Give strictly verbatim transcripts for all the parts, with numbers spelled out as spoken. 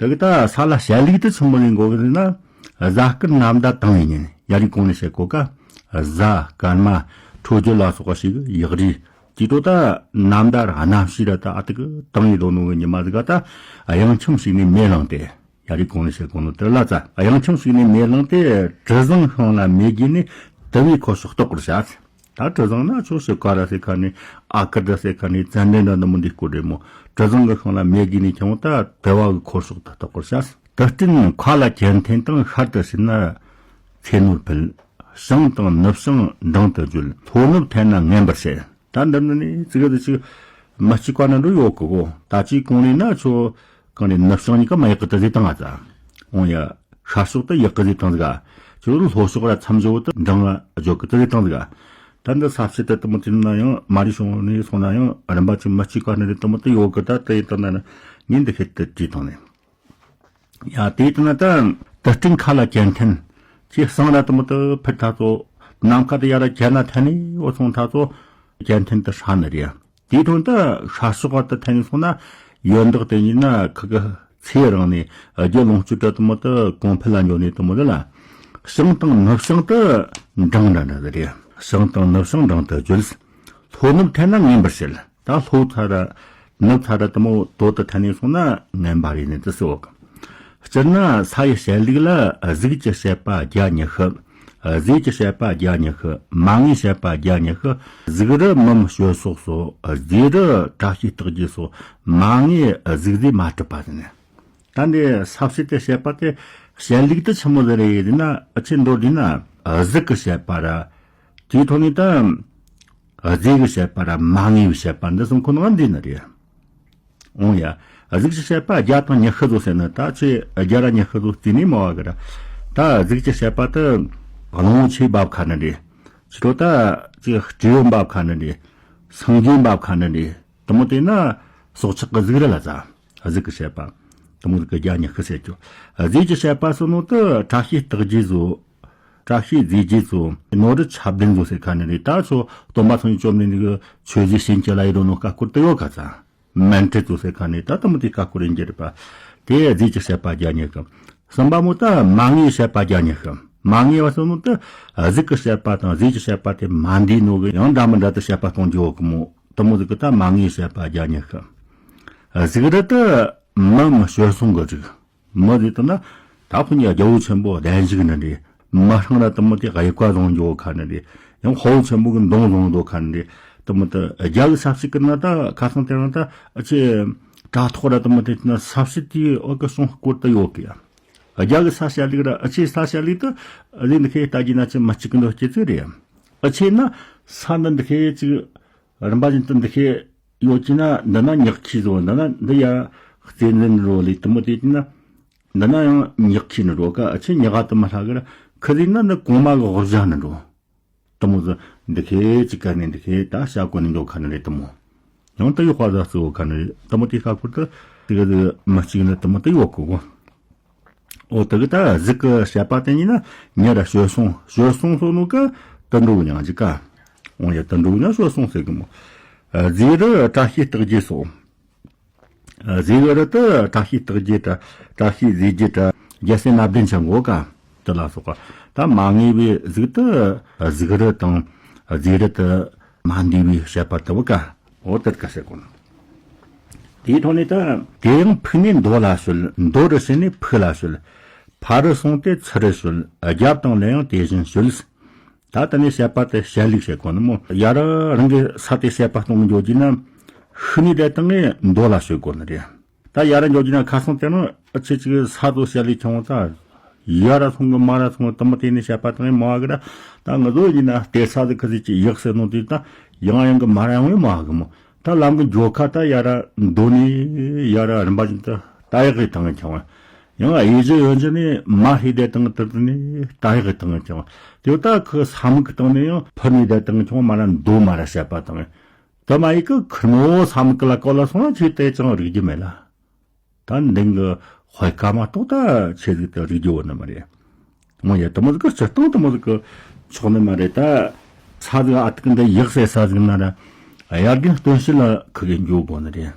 དེ་གི་ད་ས་ལ་བཤད་ལུགས་དེ་ཆི་མོ་ལེན་དགོས་གི་ཟེར་ན། གཟའ་སྐར་ནམ་ཟླ་དང་བའི་ཉིན་ཡར་རི་གོང་ནས་བཤད་གོ་ཀ་གཟའ་སྐར་མ་འཕྲོད་སྦྱོར་ལ་སོགས་པ་ཞིག་ཡག་རི་དེ་དོ་ད་ནམ་ཟླ་ར་གནམ་གཤིས་ར་ད་ཨ་ཏི་གི་དང་ཡི་དོ་ནོ་གི་ཉི་མ་ཟིག་ག་ད་གཡང་ཆམ་ཞིག་ནས་མེ་ལངས་ཏེ། ཡར་རི་གོང་ནས་བཤད་གོ་ནོ་དེ་ལ་ཙ་གཡང་ཆམ་ཞིག་ནས་མེ་ལངས་ཏེ་གྲུ་གཟིངས་ཤང་ལ་མེ་གི་ནས་དུ་བའི་ཁོ་ཤོག་ཏོག་གར་བྱ། ད་གྲུ་གཟིངས་ན་ཆོ་ཤི་ཀ་ར་སེ་ཁ་ནས་ཨ་ཀར་ར་སེ་ཁ་ནས་ཙན་དན་ར་ནི་མོ་འདི་སྐོར་རེ་མོ། གྲུ་གཟིངས་གི་ཤང་ལ་མེ་གི་ནས་ཁྱོང་ད་དུ་བ་གི་ཁོ་ཤོག་ད་ཏོག་གར་བྱ། དུ་སྤྲིན་མཁའ་ལ་གྱེན་འཐེན་དང་ཤར་དུ་ཕྱིན་ན་ཚེ་ནོར་འཕེལ། བྱང་དང་ནུབ་བྱང་འབྲིང་དུ་བརྗོད། ལྷོ་ནུབ་འཐེན་ན་ངན་པར་བྱེད། ད་འདི་ནི་ནི་ཙི་ག་དུ་ཅིག་མ་གཅིག་པ་ན་འགྲོ་ཡོད་གི་གོ། ད་ཅིག་གོང་ནས་ན་ཆོ་གང་ནས་ནུབ་བྱང་གཉིས་ཀ་མ་ཡག་གི་དུ་ཟེ་བཏང་ང་ཙ། འོང་ཡ། ཤར་ཕྱོགས་དུ་ཡག་གི་ཟེ་བཏང་ཟིག་ག་ཅོ་ལྷོ་ཕྱོགས་ར་མཚམས་སྦྱོར་དུ་འབྲིང་ང་འཇོག་གི་དུ་ཟེ་བཏང་ཟིག་ག་ད་འདི་ས་བཤད་དུ་དུ་མོ་དུ་ན་ཡང་མ་རི་ཤོང་ནས་སོང་ན་ཡང་རིམ་པ་ཅིག་མ་གཅིག་པ་ན་རེ་དུ་མོ་དུ་ཡོད་གི། ད་དུ་ཡི་དུ་ན་ནི་ཉིན་འདི་ཤེད་དུ་བྲིས་བཏང་ནས། ཡ་དེ་ལྟ་ན་ད་དུ་སྤྲིན་མཁའ་ལ་གྱེན་འཐེན། ཁྱེད་སང་ར་དུ་མོ་དུ་ཕེར་ཐ་ཚོ། ནམ་མཁའ་དུ་ཡ་ར་གྱེན་ན་འཐེན་ནས་འོ་སོང་ཐ་ཚོ། གྱེན་འཐེན་དུ་ཧྲ་ནི་རེད། དེའི་དོན་དུ་ཤར་ཕྱོགས་བར་དུ་འཐེན་ནས་སོང་ན་ཡོན་བདག་དེ་ཉིད་ན་ཁི་གི་ཚེ་རིང་ནས་རྒྱུ་ལོངས་སྤྱོད་དུ་དུ་མོ་དུ་གོང་འཕེལ་ལ་འགྱོ་ནས་དུ་མོ་དུ་ལ། བྱང་དང་ནུབ་བྱང་དུ་འབྲིང་འདྲ་འདྲ་རེད། བྱང་དང་ནུབ་བྱང་འབྲིང་དུ་བརྗོད། ལྷོ་ནུབ་འཐེན་ན་ངན་པར་བྱེད། ད་ལྷོ་ཐ་ར་ནུབ་ཐ་ར་དུ་མོ་དོ་དུ་ཐ་ནས་སོང་ན་ངན་པ་རེད་ནས་དུ་གསོལ། སྤྱིར་ན་ས་ཡི་བཤད་ལུགས་ལ་གཟུགས་ཀྱི་བཤད་པ་བརྒྱ་ཉི་ཤུ། རྫས་ཀྱི་བཤད་པ་བརྒྱ་ཉི་ཤུ། མ་ངེས་བཤད་པ་བརྒྱ་ཉི་ཤུ། གཟུགས་རི་མུ་མི་སྤྱོད་སོགས་སོ། རྫས་རི་བཀྲ་ཤིས་རྟགས་བརྒྱད་སོགས་མ་ངེས་གཟུགས་རྫས་མ་གྲུབ་པ་ཟེར་ནས། ད་འདི་ས་བཤད་དེ་བཤད་པ་དེ་བཤད་ལུགས་དེ་ཆི་མོ་ཟེར་རེད་ན་ཨ་ཆེ་མདོར་བསྡུས་ན་གཟུགས་ཀྱི་བཤད་པ་ར། དེའི་ཐོག་ནས་ད། རྫས་ཀྱི་བཤད་པ་ར་མ་ངེས་པའི་བཤད་པ་འདི་གསུམ་ཁོ་ན་འདི་ནི་རེད། འོང་ཡ། གཟུགས་ཀྱི་བཤད་པ་བརྒྱ་དང་ཉི་ཤུ་ཟོ་ཟེར་ནི་ད་ཆེ་བརྒྱ་ར་ཉི་ཤུ་ཟོ་བརྩིས་ནས་མ་བ་གི་ར། ད་གཟུགས་ཀྱི་བཤད་པ་དེ་གླང་པོ་ཆེ་འབབ་ཁ་ནི་རེད། ཕྱི་དྲོ་ད་ཅིག་སྤྲེའུ་འབབ་ཁ་ནི་རེད། སངས་རྒྱས་འབབ་ཁ་ནི་རེད། དུ་མོ་དེ་ན་སྲོག་ཆགས་ཀྱི་གཟུགས་ར་ལ་ཟ། གཟུགས་ཀྱི་བཤད་པ། དུ་མོ་གི་བརྒྱ་ཉི་ཤུ་ཟེར་རྒྱུ། རྫས་ཀྱི་བཤད་པ་སོ་ནོ་དེ་བཀྲ་ཤིས་རྟགས་བརྒྱད་ཟོ། བཀྲ་ཤིས་རྫས་བརྒྱད་ཚོ། ནོར་བུ་ཆ་བདུན་ཚོ་ཟེར་ཁ་ནས་རེད། ད་ཚོ་སྟོན་པ་སངས་རྒྱས་བཅོམ་ལྡན་འདས་ཀྱི་ཆོས་གཟིགས་ཤིང་གི་ལ་ཡི་རོ་ནོ་ཀ་སྐོར་དུ་ཡོད་ག་ཚ། མཎྜལ་ཚོ་ཟེར་ཁ་ནས་ད་དུ་མོ་དེ་ཀ་སྐོར་ཡིན་གྱི་རེད་པ། དེ་རྫས་ཀྱི་བཤད་པ་བརྒྱ་ཉི་ཤུ། གསུམ་པ་མོ་ད་མ་ངེས་བཤད་པ་བརྒྱ་ཉི་ཤུ། མ་ངེས་པ་སོ་མོ་ད་གཟུགས་ཀྱི་བཤད་པ་དང་རྫས་ཀྱི་བཤད་པ་དེ་མ་འདི་ནོ་གི་ཡང་འདྲ་མི་འདྲ་དུ་བཤད་པ་གཏོང་རྒྱུ་ཡོད་གི་མོ། དུ་མོ་ཟིག་གི་ད་མ་ངེས་བཤད་པ་བརྒྱ་ཉི་ཤུ། གཟུགས་རི་དུ་མུ་མི་སྤྱོད་སོང་གི་རིགས། མུ་ཟེར་དུ་ན། ད་ཕུ་ཉ་རྒྱལ་པོ་ཆེན་པོ་གདན་བཞུགས་ནི་རེད། མི་ཧྲང་ར་དུ་མོ་དེ་གཡུག་ཀ་བཟུང་འགྱོ་ཁ་ནི་རེད། ཡང་དཔའ་བོ་ཆེན་པོ་གི་མདུང་བཟུང་འགྱོ་ཁ་ནི་རེད། དུ་མོ་དུ་རྒྱ་གི་ས་བྱི་ཀི་ན་ད་ཁ་སང་དེ་རིང་ད་ཨ་ཆེ་དྲ་ཐོག་ར་དུ་མོ་དེ་ན་ས་བྱི་དེའི་ཨོ་ཀི་སོང་སྐོར་དུ་ཡོད་གི་ཡ། རྒྱ་གི་ས་བྱ་ལུགས་ར་ཨ་ཆེ་ས་བྱ་ལུགས་དུ་ཨ་ལི་འདི་ཁའི་ལྟ་རྒྱུ་ན་ཆེ་མ་གཅིག་གི་འདོད་སྐྱེ་ཚིག་རེད། ཨ་ཆེ་ན་ས་འདི་འདི་ཁའི་ཅིག་རིམ་པ་བཞིན་དུ་འདི་ཁའི་ཡོད་ཀྱི་ན་འདི་ན་ཉག་ཁྱི་བཟོ། འདི་ན་འདི་ཡ་རྩེ་འཛིན་རོ་ལི་དུ་མོ་དེ་ཀྱི་ན། འདི་ན་ཡང་ཉག་ཁྱི་ནི་རོ་ཀ་ཨ་ཆེ་ཉག་ག་དུ་མ་ལྷ་གི་ར་ཁི་ཟིག་ན་འདི་གོང་མ་གི་དབུ་ཞྭ་ནི་རོ། དུ་མོ་ཟི་འདི་ཁའི་ཅི་ཀ་ནི་འདི་ཁའི་ད་ཤ་གོ་ནི་འཇོག་ཁ་ནི་རེད་དུ་མོ། ཡང་དུ་ཡོད་པ་ཟ་སུ་ཁ་ནི་རེད་དུ་མོ་དེ་ཁ་ཁུར་དུ་དེ་ག་དུ་མ་གཅིག་ནི་དུ་མོ་དུ་ཡོད་གི་གོ། འོ་དེ་གི་ད་གཟུགས་ཀྱི་བཤད་པ་དེ་ཉིད་ན་ཉེ་ར་སྤྱོད་སོང་སྤྱོད་སོང་སོ་ནོ་ཀ་དུ་འགྲོ་ཉང་ཅིག་ཀ། འོ་ཡ་དུ་འགྲོ་ཉང་སྤྱོད་སོང་ཟེར་གི་མོ། རྫས་རི་བཀྲ་ཤིས་རྟགས་བརྒྱད་སོགས། རྫས་རི་དུ་བཀྲ་ཤིས་རྟགས་བརྒྱད་དྲ་བཀྲ་ཤིས་རྫས་བརྒྱད་དྲ་རྒྱལ་སྲས་སྣ་བདུན་ཆ་འགོ་ཀ་དུ་ལ་སོགས་པ་ད་མ་ངེས་པའི་གཟུགས་དུ་གཟུགས་རི་དང་རྫས་རི་དུ་མ་འདུས་པའི་བཤད་པ་དུ་བུ་ཀ་འོ་དུ་ཀ་བཤད་གོ་ནོ། དེའི་ཐོག་ནས་ད་དེ་ཡང་ཕུགས་ནས་མདོ་ལ་བྱོལ། མདོ་རུ་ཕྱིན་ནས་ཕུགས་ལ་བྱོལ། ཕ་རུ་སོང་སྟེ་ཚུ་རུ་བྱོལ། རྒྱབ་དང་ལ་ཡང་དེ་བཞིན་བྱོལ། ད་ལྟ་ནས་བཤད་པ་དེ་བཤད་ལུགས་བཤད་གོ་ནི་མོ། ཡ་ར་རང་གི་ས་དེ་བཤད་པ་གཏོང་འགྱོ་རྒྱུ་ན་ཕུགས་ནས་བསྡད་བཏང་ངས་མདོ་ལ་བྱོལ་གོ་ནི་རེད། ད་ཡ་ར་འགྱོ་རྒྱུ་ན་ཁ་སང་དེ་རིང་ཨ་ཆེ་ཅིག་ས་དོ་བཤད་ལུགས་ཆུང་ད། ཡ་ར་སོང་གི་མ་ར་སོང་གི་དུ་མོ་དེ་ནས་བཤད་པ་དང་མ་གི་ར། ད་ང་ཚོ་ཡིན་ན་ལྟེ་ས་དེ་ཁ་ཟིག་ཅིག་ཡག་ཟེར་ནོ་དེ་ད་ཡང་ཡང་གི་མ་ར་ཡང་བས་མ་གི་མོ། ད་ལམ་གི་འགྱོ་ཁ་ད་ཡ་ར་མདོ་ནས་ཡ་ར་རིམ་པ་བཞིན་དུ་ད་ཡག་གི་ཐང་གི་ཆང་བ། ཡང་ཨེ་ཇི་ཡོན་ཇི་ནས་མ་ཧི་དེ་དང་དུ་ནས་ད་ཡག་གི་ཐང་གི་ཆང་བ། དེ་ད་ཁི་ས་མུག་གི་སྟེང་ནས་ཡང་ཕུ་ནས་དེ་དང་ཆང་བ་མ་ར་མདོ་མ་ར་བཤད་པ་དང་། དུ་མ་ཡི་གི་ཁིར་མོ་ས་མུག་གི་ལ་ཀོ་ལ་སོང་ན་ཆེ་དེ་ཅང་རིག་རྒྱུ་མེད་ལ། ད་འདི་གི་དཔེ་ཀ་མ་གཏོགས་ད་ཆེ་ཟིག་ཏུ་རིག་རྒྱུ་བོ་ནི་མ་རེད། མོ་ཡ་དུ་མོ་ཟིག་གི་སྤྱིར་བཏང་དུ་མོ་ཟིག་གི་ཆོག་ནི་མ་རེད་ད། ས་ཟིག་ཨ་ཐུག་འདི་ཡག་ཟེར་ས་ཟིག་ན་ར། དབྱར་དགུན་སྟོན་དཔྱིད་ལ་ཁི་གི་འགྱོ་དགོ་ནི་རེད།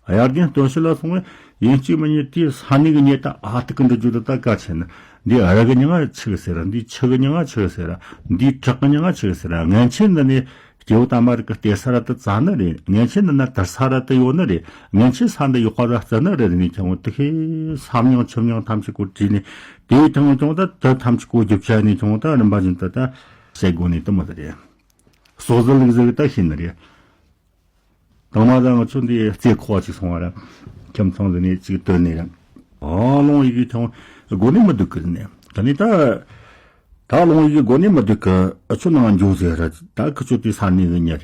དབྱར་དགུན་སྟོན་དཔྱིད་ལ་སོང་བས་ ཡིན་གཅིག་མིན་གཉིས་དེའི་ས་གནས་ཀྱི་མྱི་ད་ཨ་ཐུར་གི་འདྲི་རྒྱུ་དེ་ད་གལ་ཆེ་ནི། འདི་རི་གི་མྱིང་ང་ཆི་གི་ཟེར། འདི་ཆུ་གི་མྱིང་ང་ཆི་གི་ཟེར། འདི་བྲག་གི་མྱིང་ང་ཆི་གི་ཟེར། སྔན་ཆད་འདི་ནས་སྐྱེ་བོ་དམ་པ་རིགས་ཀྱི་གཏད་ས་ར་དེ་བཙལ་ནི་རེད། སྔན་ཆད་འདི་ན་དར་ས་ར་དེ་ཡོད་ནི་རེད། སྔན་ཆད་ས་འདི་ཡོད་པ་ར་བརྩི་ནི་རེད་ནས་ཀྱང་དེ་ཁའི་ས་མྱིང་ཆུ་མྱིང་ཐམས་ཅད་ཀོ་བྲིས་ནས། དེའི་ཐང་ཀྱང་ད་དེ་ཐམས་ཅད་ཀོ་རྒྱུ་ཆ་ནས་ཀྱང་ད་རིམ་པ་བཞིན་དུ་ད་བཤད་དགོས་ནི་དེ་མོ་དེ་རེད། ཟོག་ཟོ་ལུག་ཟོ་གི་ད་ཤེས་ནི་རེད། དང་མ་ད་ང་ཚོ་འདི་རྩེ་ཁོག་ཅིག་སོང་བ་ར། ཁྱིམ་ཚང་འདི་ནས་ཅིག་བཏོན་ནས་ར། ཨ་ལོང་ཡི་གི་ཁྱོང་སྒོ་ནས་མི་འདུག་གི་ནས། ད་ནི་ད། ད་ལོང་ཡི་གི་སྒོ་ནས་མི་འདུག་གི། ཨ་ཆུ་ནང་འགྱོ་ཟེར་ར། ད་ཁི་ཆུ་དེ་ས་ནས་གི་ཉར།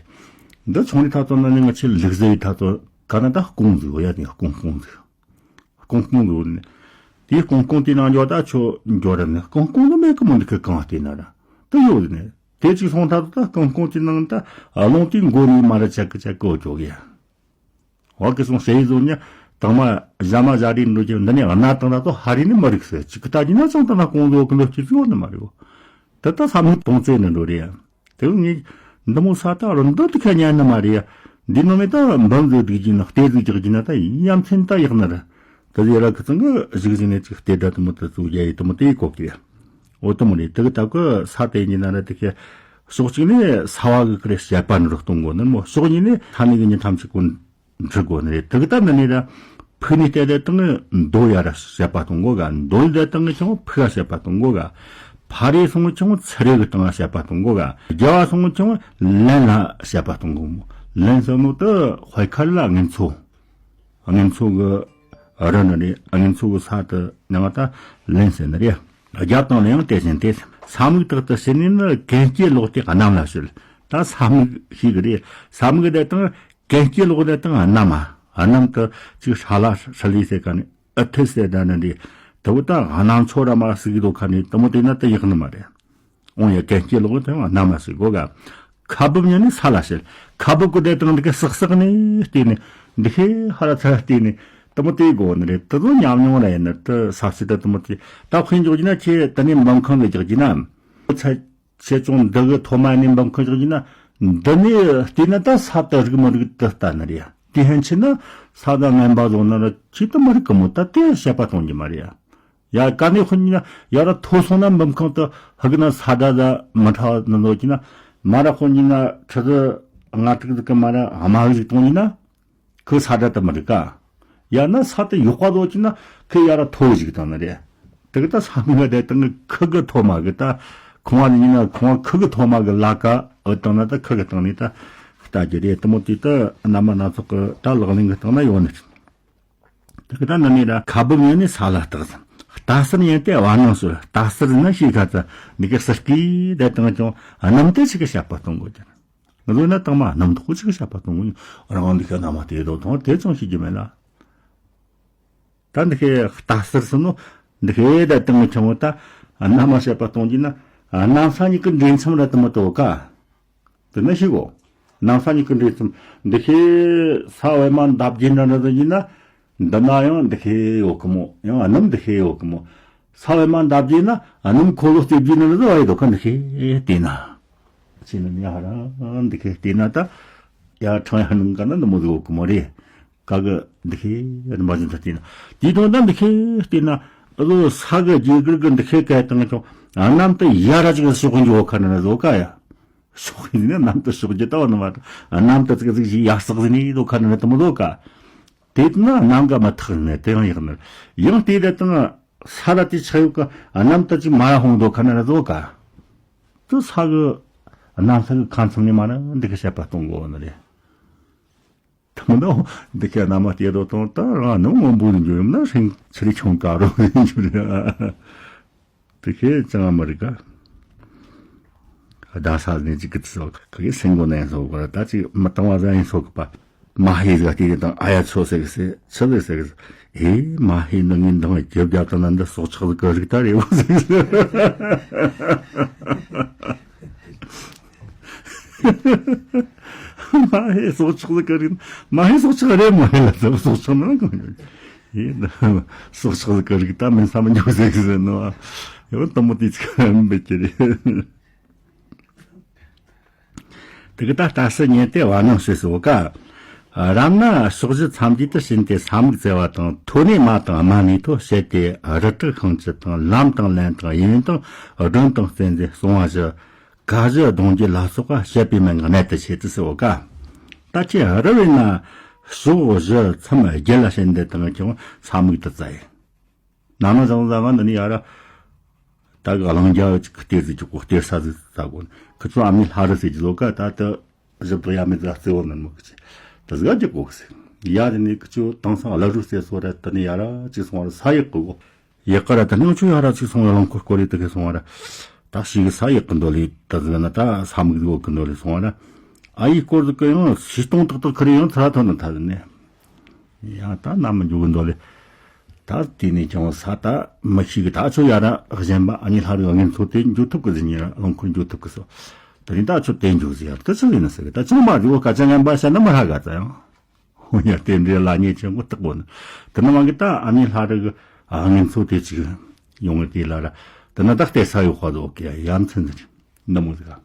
འདི་ཆུང་རི་ཐ་ཚོ་ན་ནི་ང་ཆེ་ལུག་ཟེར་བའི་ཐ་ཚོ་ག་ན་ད་སྐོང་ཟིག་ཡ་ནི་སྐོང་སྐོང་ཟིག་སྐོང་སྐོང་ཟིག་ནི། དེའི་སྐོང་སྐོང་དེ་ནང་འགྱོ་ད་ཆུ་འགྱོ་ར་ནི་སྐོང་སྐོང་ལ་མེད་གི་མི་འདུག་གི་གང་བལྟས་ན་ར། དེ་ཡོད་ནི། དེ་ཅིག་སོང་ཐག་ཏུ་ད་རྐང་རྐང་གཅིག་ནང་ད་རླུང་དེའི་མགོ་ནས་མར་ཆག་གི་ཆག་གི་འོ་ཅོག་གི་ཡ། བ་གི་སོང་ཞེས་བཟོ་ཉ་དང་མ་ཞྭ་མ་ཞྭ་རིའི་འགྲོ་རྒྱུ་འདི་ནས་གནའ་དང་ད་དུ་ཧ་རི་ནི་མི་རིག་ཟེར་ཅིག་གི་ལྟ་རྒྱུ་ན་ཅང་ད་ན་གོང་བཟོ་གི་འདོད་ཀྱི་བཟོ་ནི་མ་རེད། དེ་ད་ས་མིག་དོང་ཙེ་ནི་འགྲོ་རེད་ཡ། དེ་ངས་འདི་མོ་ས་ད་རུ་འདི་དུ་ཁ་ཉན་ནི་མ་རེད་ཡ། འདི་ནང་མི་ད་འབུམ་བཟོ་སྒྲིག་རྒྱུ་ན་གཏེར་བཟོ་རྒྱག་རྒྱུ་ན་ད་ཡ་མཚན་ད་ཡག་ནི་རེད། དེ་ཡ་ར་ཁི་ཚང་གི་གཞུག་ཟིན་ནས་ཅིག་གཏེར་སྒྲ་དུ་མོ་དུ་བཟོ་རྒྱ་ཡི་དུ་མོ་དེ་ཡི་གོ་གི་ཡ། འོ་དེ་མོ་རེད། དེ་གི་ད་གི་ས་དེ་ཉིད་ན་ར་དེ་ཁའི་ཕྱོགས་གཅིག་ནས་ས་བ་གི་ཀི་རེ་བཤད་པ་འདྲ་གཏོང་དགོས་ནི་མོ། ཕྱོགས་གཉིས་ནས་ས་གནས་གི་མྱི་ཐམས་ཅད་ཀུན་འདྲི་དགོས་ནི་རེད། དེ་གི་ད་འདི་ནས་ར་ཕུག་ནས་བལྟས་དེ་སྟེང་གི་མདོ་ཡ་ར་བཤད་པ་གཏོང་དགོས་ག། མདོ་ཡི་དེ་སྟེང་གི་ཆུང་ཕུག་ག་བཤད་པ་གཏོང་དགོས་ག། ཕ་རེ་སོང་གི་ཆུང་ཚུ་རེ་གི་སྟེང་ལ་བཤད་པ་གཏོང་དགོས་ག། རྒྱལ་བ་སོང་གི་ཆུང་ལན་ལ་བཤད་པ་གཏོང་དགོས་མོ། ལན་ཟེར་ནོ་དེ་དཔེ་ཁ་ལ་ངན་ཚོ། ངན་ཚོ་གི་རི་ནི་རེད། ངན་ཚོ་གི་ས་དེ་ནང་ད་ལན་ཟེར་ནི་རེད། རྒྱབ་དང་ལ་ཡང་དེ་བཞིན་ཏེ། ས་མིག་དག་ཏུ་ཕྱིན་ནས་ནི་གན་སྐྱེ་ལོག་སྟེ་གནམ་ལ་ཕྱིན། ད་ས་མིག་ཤེས་གི་རེད། ས་མིག་དེ་དང་གན་སྐྱེ་ལོག་དེ་དང་གནམ་མ། གནམ་དུ་ཅིག་ཧྲ་ལ་ཧྲ་ལི་ཟེར་ག་ནི་ཨ་ཐི་ཟེར་ད་ནི་རེད། དེ་བོ་ད་གནམ་མཚོ་ར་མ་ཟིག་དོ་ཁ་ནི་དེ་མོ་དེ་ན་དེ་ཡག་ནི་མ་རེད། འོང་ཡ་གན་སྐྱེ་ལོག་དེ་ཡང་གནམ་མ་ཟེར་གོ་ག། ཁ་སྦུབ་ཉན་ནི་ས་ལ་ཤར། ཁ་སྦུབ་གི་དེ་དང་འདི་ག་སག་སག་ནི་བལྟས་ནི། འདི་ཤེས་ཧ་ར་ཚ་བལྟས་ནི། དེ་མོ་དེ་གོ་ནི་རེད། དེ་ཚོ་ཉམས་མྱོང་ར་ཡིན་ནི་དེ་ས་སི་དེ་དེ་མོ་དེ་ད་དཔེ་འཇོག་རྒྱུ་ན་ཁྱེད་དེ་ནས་འབུམ་ཁང་གི་རྒྱག་རྒྱུ་ན། ཚ་ཆེ་ཆུང་འདི་གི་ཐོག་མ་ནས་འབུམ་ཁང་རྒྱག་རྒྱུ་ན། འདི་ནས་བལྟས་ན་ད་ས་དེ་རིག་མི་རིག་དེ་ལྟ་ནི་རེད། དེ་ཧན་ཆེ་ན་ས་དང་ངན་པ་བཟོ་ན་ར་ཁྱེད་དེ་མི་རིག་གི་མོ། ད་དེ་བཤད་པ་གཏོང་རྒྱུ་མ་རེད་ཡ། ཡ་ག་ནས་ཁོ་གཉིས་ན་ཡ་ར་མཐོ་སོང་ན་འབུམ་ཁང་དུ་ཧ་གི་ན་ས་དྲ་ད་མི་ཁྲ་ནི་ལོ་གྱི་ན། མ་ར་ཁོ་གཉིས་ན་ཁྲི་ཟི་ལྔ་དྲུག་ཟིག་གི་མ་ར་དམའ་གི་ཟིག་གཏོང་གྱི་ན། ཁོ་ས་དྲ་དུ་མི་རིག་ག། ཡ་ན་ས་དུ་ཡོག་པ་ལོ་གྱི་ན་ཁོ་ཡ་ར་མཐོ་གི་ཟིག་བཏང་ནི་རེད། དེ་གི་ད་ས་མི་ག་དེ་དང་ཁུ་གི་མཐོ་མ་གི་ད། ཁོང་བ་ནི་ཡིན་ན་ཁོང་བ་ཁུ་གི་མཐོ་མ་གི་ལ་ཀ་འོ་བཏང་ན་ད་ཁུ་གི་བཏང་ནི་ད་ལྟ་རྒྱུ་རེད། དེ་མོ་དེ་ད་རྣམ་པ་སྣ་ཚོགས་གི་ད་ལག་ལེན་གི་བཏང་ན་ཡོད་ནི་རེད། དེ་གི་ད་ནི་ནི་ར་ཁ་སྦུབ་ཉན་ནི་ས་ལ་བཏགས་ཟིན། རྟ་ཟུར་ཉན་ཏེ་བ་ནང་སོར། རྟ་ཟུར་ན་ཤེས་ཁ་ཚ་འདི་གི་ཟུར་སྐྱི་དེ་དང་ཀྱང་གནམ་དེ་ཞིག་གི་བཤད་པ་གཏོང་དགོས་ཀྱང་། ང་ཚོ་ན་དང་མ་གནམ་ཐོག་ཞིག་གི་བཤད་པ་གཏོང་དགོས། རང་འདི་གི་གནམ་མ་དེ་དོ་མཐོང་དེ་ཅང་ཤེས་ཀྱི་མེད་ལ། ད་འདི་གི་རྟ་ཟུར་སོ་ནོ་འདི་གི་དེ་དང་ཀྱང་ད་གནམ་མ་བཤད་པ་གཏོང་གྱི་ན་གནམ་ས་གཉིས་ཀྱི་འདྲེས་མཚམས་ར་དུ་མ་གཏོགས་ཀ། དེ་ནས་ཤི་གོ། ནང་ས་གཉིས་ཀྱི་འདྲེས་མཚམས་འདི་ཤེས་ས་བས་མ་འདབ་རྒྱས་འདྲ་འདྲ་དུ་ཡིན་ན། འདི་ན་ཡང་འདི་ཤེས་ཡོད་གི་མོ། ཡང་སྣུམ་འདི་ཤེས་ཡོད་གི་མོ། ས་བས་མ་འདབ་རྒྱས་ན་སྣུམ་འཁོར་ལོ་རྩེ་རྒྱུ་ནི་རེད་བ་ཡོད་དོ་ཁ་འདི་ཤེས་བལྟས་ན། ཅི་ནི་ཉ་ཧ་ར་འདི་ཤེས་བལྟས་ན་ད། ཡ་ཁྲང་ཡ་ནང་ག་ན་འདི་མོ་ཟིག་ཡོད་གི་མོ་རེད། ག་གི་འདི་ཤེས་རིམ་པ་བཞིན་དུ་བལྟས་ན། དེའི་དོན་དག་འདི་ཤེས་བལྟས་ན། ཨ་ལོ་ས་གི་རྒྱས་གར་གི་འདི་ཤེས་ག་དང་ཀྱང་གནམ་དུ་ཡ་ར་ཅིག་ཤོག་གི་འཇོག་ཁ་ན་ན་ཟོ་ཀ་ཡ། ཕྱོགས་ཡིན་ན་གནམ་དུ་ཕྱོགས་ཀྱི་ལྟ་བ་ནི་མ་གཏོགས། གནམ་དུ་ཙིག་ཙིག་ཞིག་ཡར་སག་ཟིན་ནས་ལོ་ཁ་ནི་དུ་མི་ལོ་ཀ། དེ་ན་གནམ་ག་མ་ཐག་ནི་དེ་ཡང་ཡག་ནི། ཡང་དེ་དེ་དང་ས་ལ་དེ་ཆགས་ཡོད་ཀ་གནམ་དུ་ཅིག་མ་ཡ་ཧོང་ལོ་ཁ་ནི་ལོ་ཀ། དུ་ས་གི་གནམ་ས་གི་ཁ་མཚམས་ནས་མ་ན་འདི་གི་བཤད་པ་གཏོང་དགོས་ནི་རེད། དམ་ནོ་འདི་ཁའི་རྣམ་པ་སྐྱེ་དོ་དང་ད་རང་ནི་སྔོན་པོ་ནས་འཇོ་ཡོད་ན་ཧྲིང་ཆི་རི་ཆུང་ཀ་རོ་ནས་འཇོ་རེད། དེ་ཁའི་ཅང་མི་རིག་ག། ད་ས་ནས་ཅིག་གི་ཚོ་གི་སེང་གོ་ནས་སོ་གོ་ད་ཅིག་མི་བཏང་བ་ཟ་ཡིན་སོ་གི་པ། མ་ཧེ་ཟ་དེ་དང་ཨ་ཡ་ཚོ་ཟེར་གི་ཟེར་ཆི་ཟེར་ཟེར་གི་ཟེར། ཨེ་མ་ཧེ་ནི་ངན་དང་རྒྱབ་རྒྱབ་དང་ན་འདི་སྲོག་ཆགས་གི་རིགས་ད་རེད་བ་ཟེར་གི་ཟེར། མ་ཧེ་སྲོག་ཆགས་ཟིག་གི་རིགས། མ་ཧེ་སྲོག་ཆགས་རེད་མ་ཧེ་ལ་ཟེར། སྲོག་ཆགས་ན་གང་ཡོད། ཡིན་ན་སྲོག་ཆགས་ཟིག་གི་རིགས་ད་མིན་ས་མི་འཇོག་ཟེར་གི་ཟེར་ནོ། ཡང་དུ་མོ་དེ་ཚིག་འབད་ཀྱི་རེད། དེ་གི་ད་རྟ་ཟུར་ཉན་ཏེ་བ་ནང་ཞེས་སོ་ཀ། རབ་ན་ཕྱོགས་བཞི་མཚམས་བརྒྱད་དུ་ཕྱིན་ཏེ་ས་མིག་བཙལ་བ་དང་། ཐོ་ནས་མ་དང་རྨ་ནས་ཐོ་བྱས་ཏེ། རི་བྲག་ཤིང་བཅུ་དང་ལམ་དང་ལན་དང་གཡས་གཡོན་དང་སྒྲོན་དང་རྩེ་མཛེས་གསང་བ་བཞི། ཀ་བཞི་གདུང་བརྒྱད་ལ་སོགས་པ་བཤད་པའི་མན་ངག་གནད་དུ་ཆེ་དུ་ཟེར་བ་ཀ། ད་ཁྱེད་རི་བས་ན་ཕྱོགས་བཞི་མཚམས་བརྒྱད་ལ་ཕྱིན་ཏེ་དང་ཀྱང་ས་མིག་ཏུ་བཙལ་ཡིན། ནང་ན་བཟང་ཟ་བ་འདི་ནི་ཡ་ར། ད་གི་གླང་རྒྱ་ཅིག་གི་གཏེར་ཟིག་ཅིག་གོ། གཏེར་ས་ཟིག་ས་གོ། ཁི་ཚོ་ཨ་མའི་ལྷ་རི་ཟེར་གྱི་ལོ་ཀ་ད་ད་བཞི་བདག་ཡ་མེད་ཟ་རྩེ་བོ་ནར་མོ་གི་ཆེ། ད་ཟིག་ག་ཅིག་གོ་གི་ཟེར། ཡ་དེ་ནི་ཁི་ཚོ་དེང་སང་གླུ་རུ་ཟེར་སོ་ར་དེ་ནི་ཡ་ར་ཅིག་སོང་བ་ར་ས་ཡག་གི་གོ། ཡག་ག་ར་དེ་ནི་ང་ཆོ་ཡ་ར་ཅིག་སོང་བ་རླངས་འཁོར་སྐོར་རེ་དེ་གི་སོང་བ་ར། ད་ཞིག་གི་ས་ཡག་གི་འདོད་ལས་ད་ཟིག་ན་ད་ས་མིག་ཟིག་གི་འདོད་ལས་སོང་བ་ར། ཨ་ཡི་སྐོར་ཟིག་གི་ཡང་ཤི་སྟོང་ཏག་ཏག་ཁི་རེ་ཡང་ཚ་ཐོན་ན་ཐ་ཟིག་ནི། ཡང་ད་ནམ་མི་འཇུག་གི་འདོད་ལེ། ད་དེ་ནས་ཀྱང་ས་ད་མི་ཤེས་གི། ད་ཆོ་ཡ་ར་གཞན་པ་ཨ་ནི་ལྷ་རི་ངན་ཚོ་དེ་འཇུག་ཐུབ་གི་ཟིན་ཉེ་ར་རླངས་འཁོར་འཇུག་ཐུབ་གི་སོ། དེ་ནས་ད་ཆོ་དེ་འཇུག་ཟིན་ཡ་དེ་ཆི་ཡིན་ཟེར་གི། ད་ཆོ་མ་འཇུག་ག་ཅང་ངན་པ་བཤད་ན་མི་ཧ་ག་ཙ་ཡང་། ཧོ་ཡ་དེ་འདྲའི་ལ་ཉེ་ཆེན་པོ་སྟག་པོ་ནི། དེ་ནི་མ་གི་ད་ཨ་ནི་ལྷ་རི་གི་ཨ་ངན་ཚོ་དེ་ཅིག་ཡོང་གི་དེ་ལ་ར། དེ་ནི་ད་ལྟའི་ས་ཡོད་ཁ་ཟོ་གི་ཡ་མཚན་ཟིན་འདི་མོ་ཟིག་ག།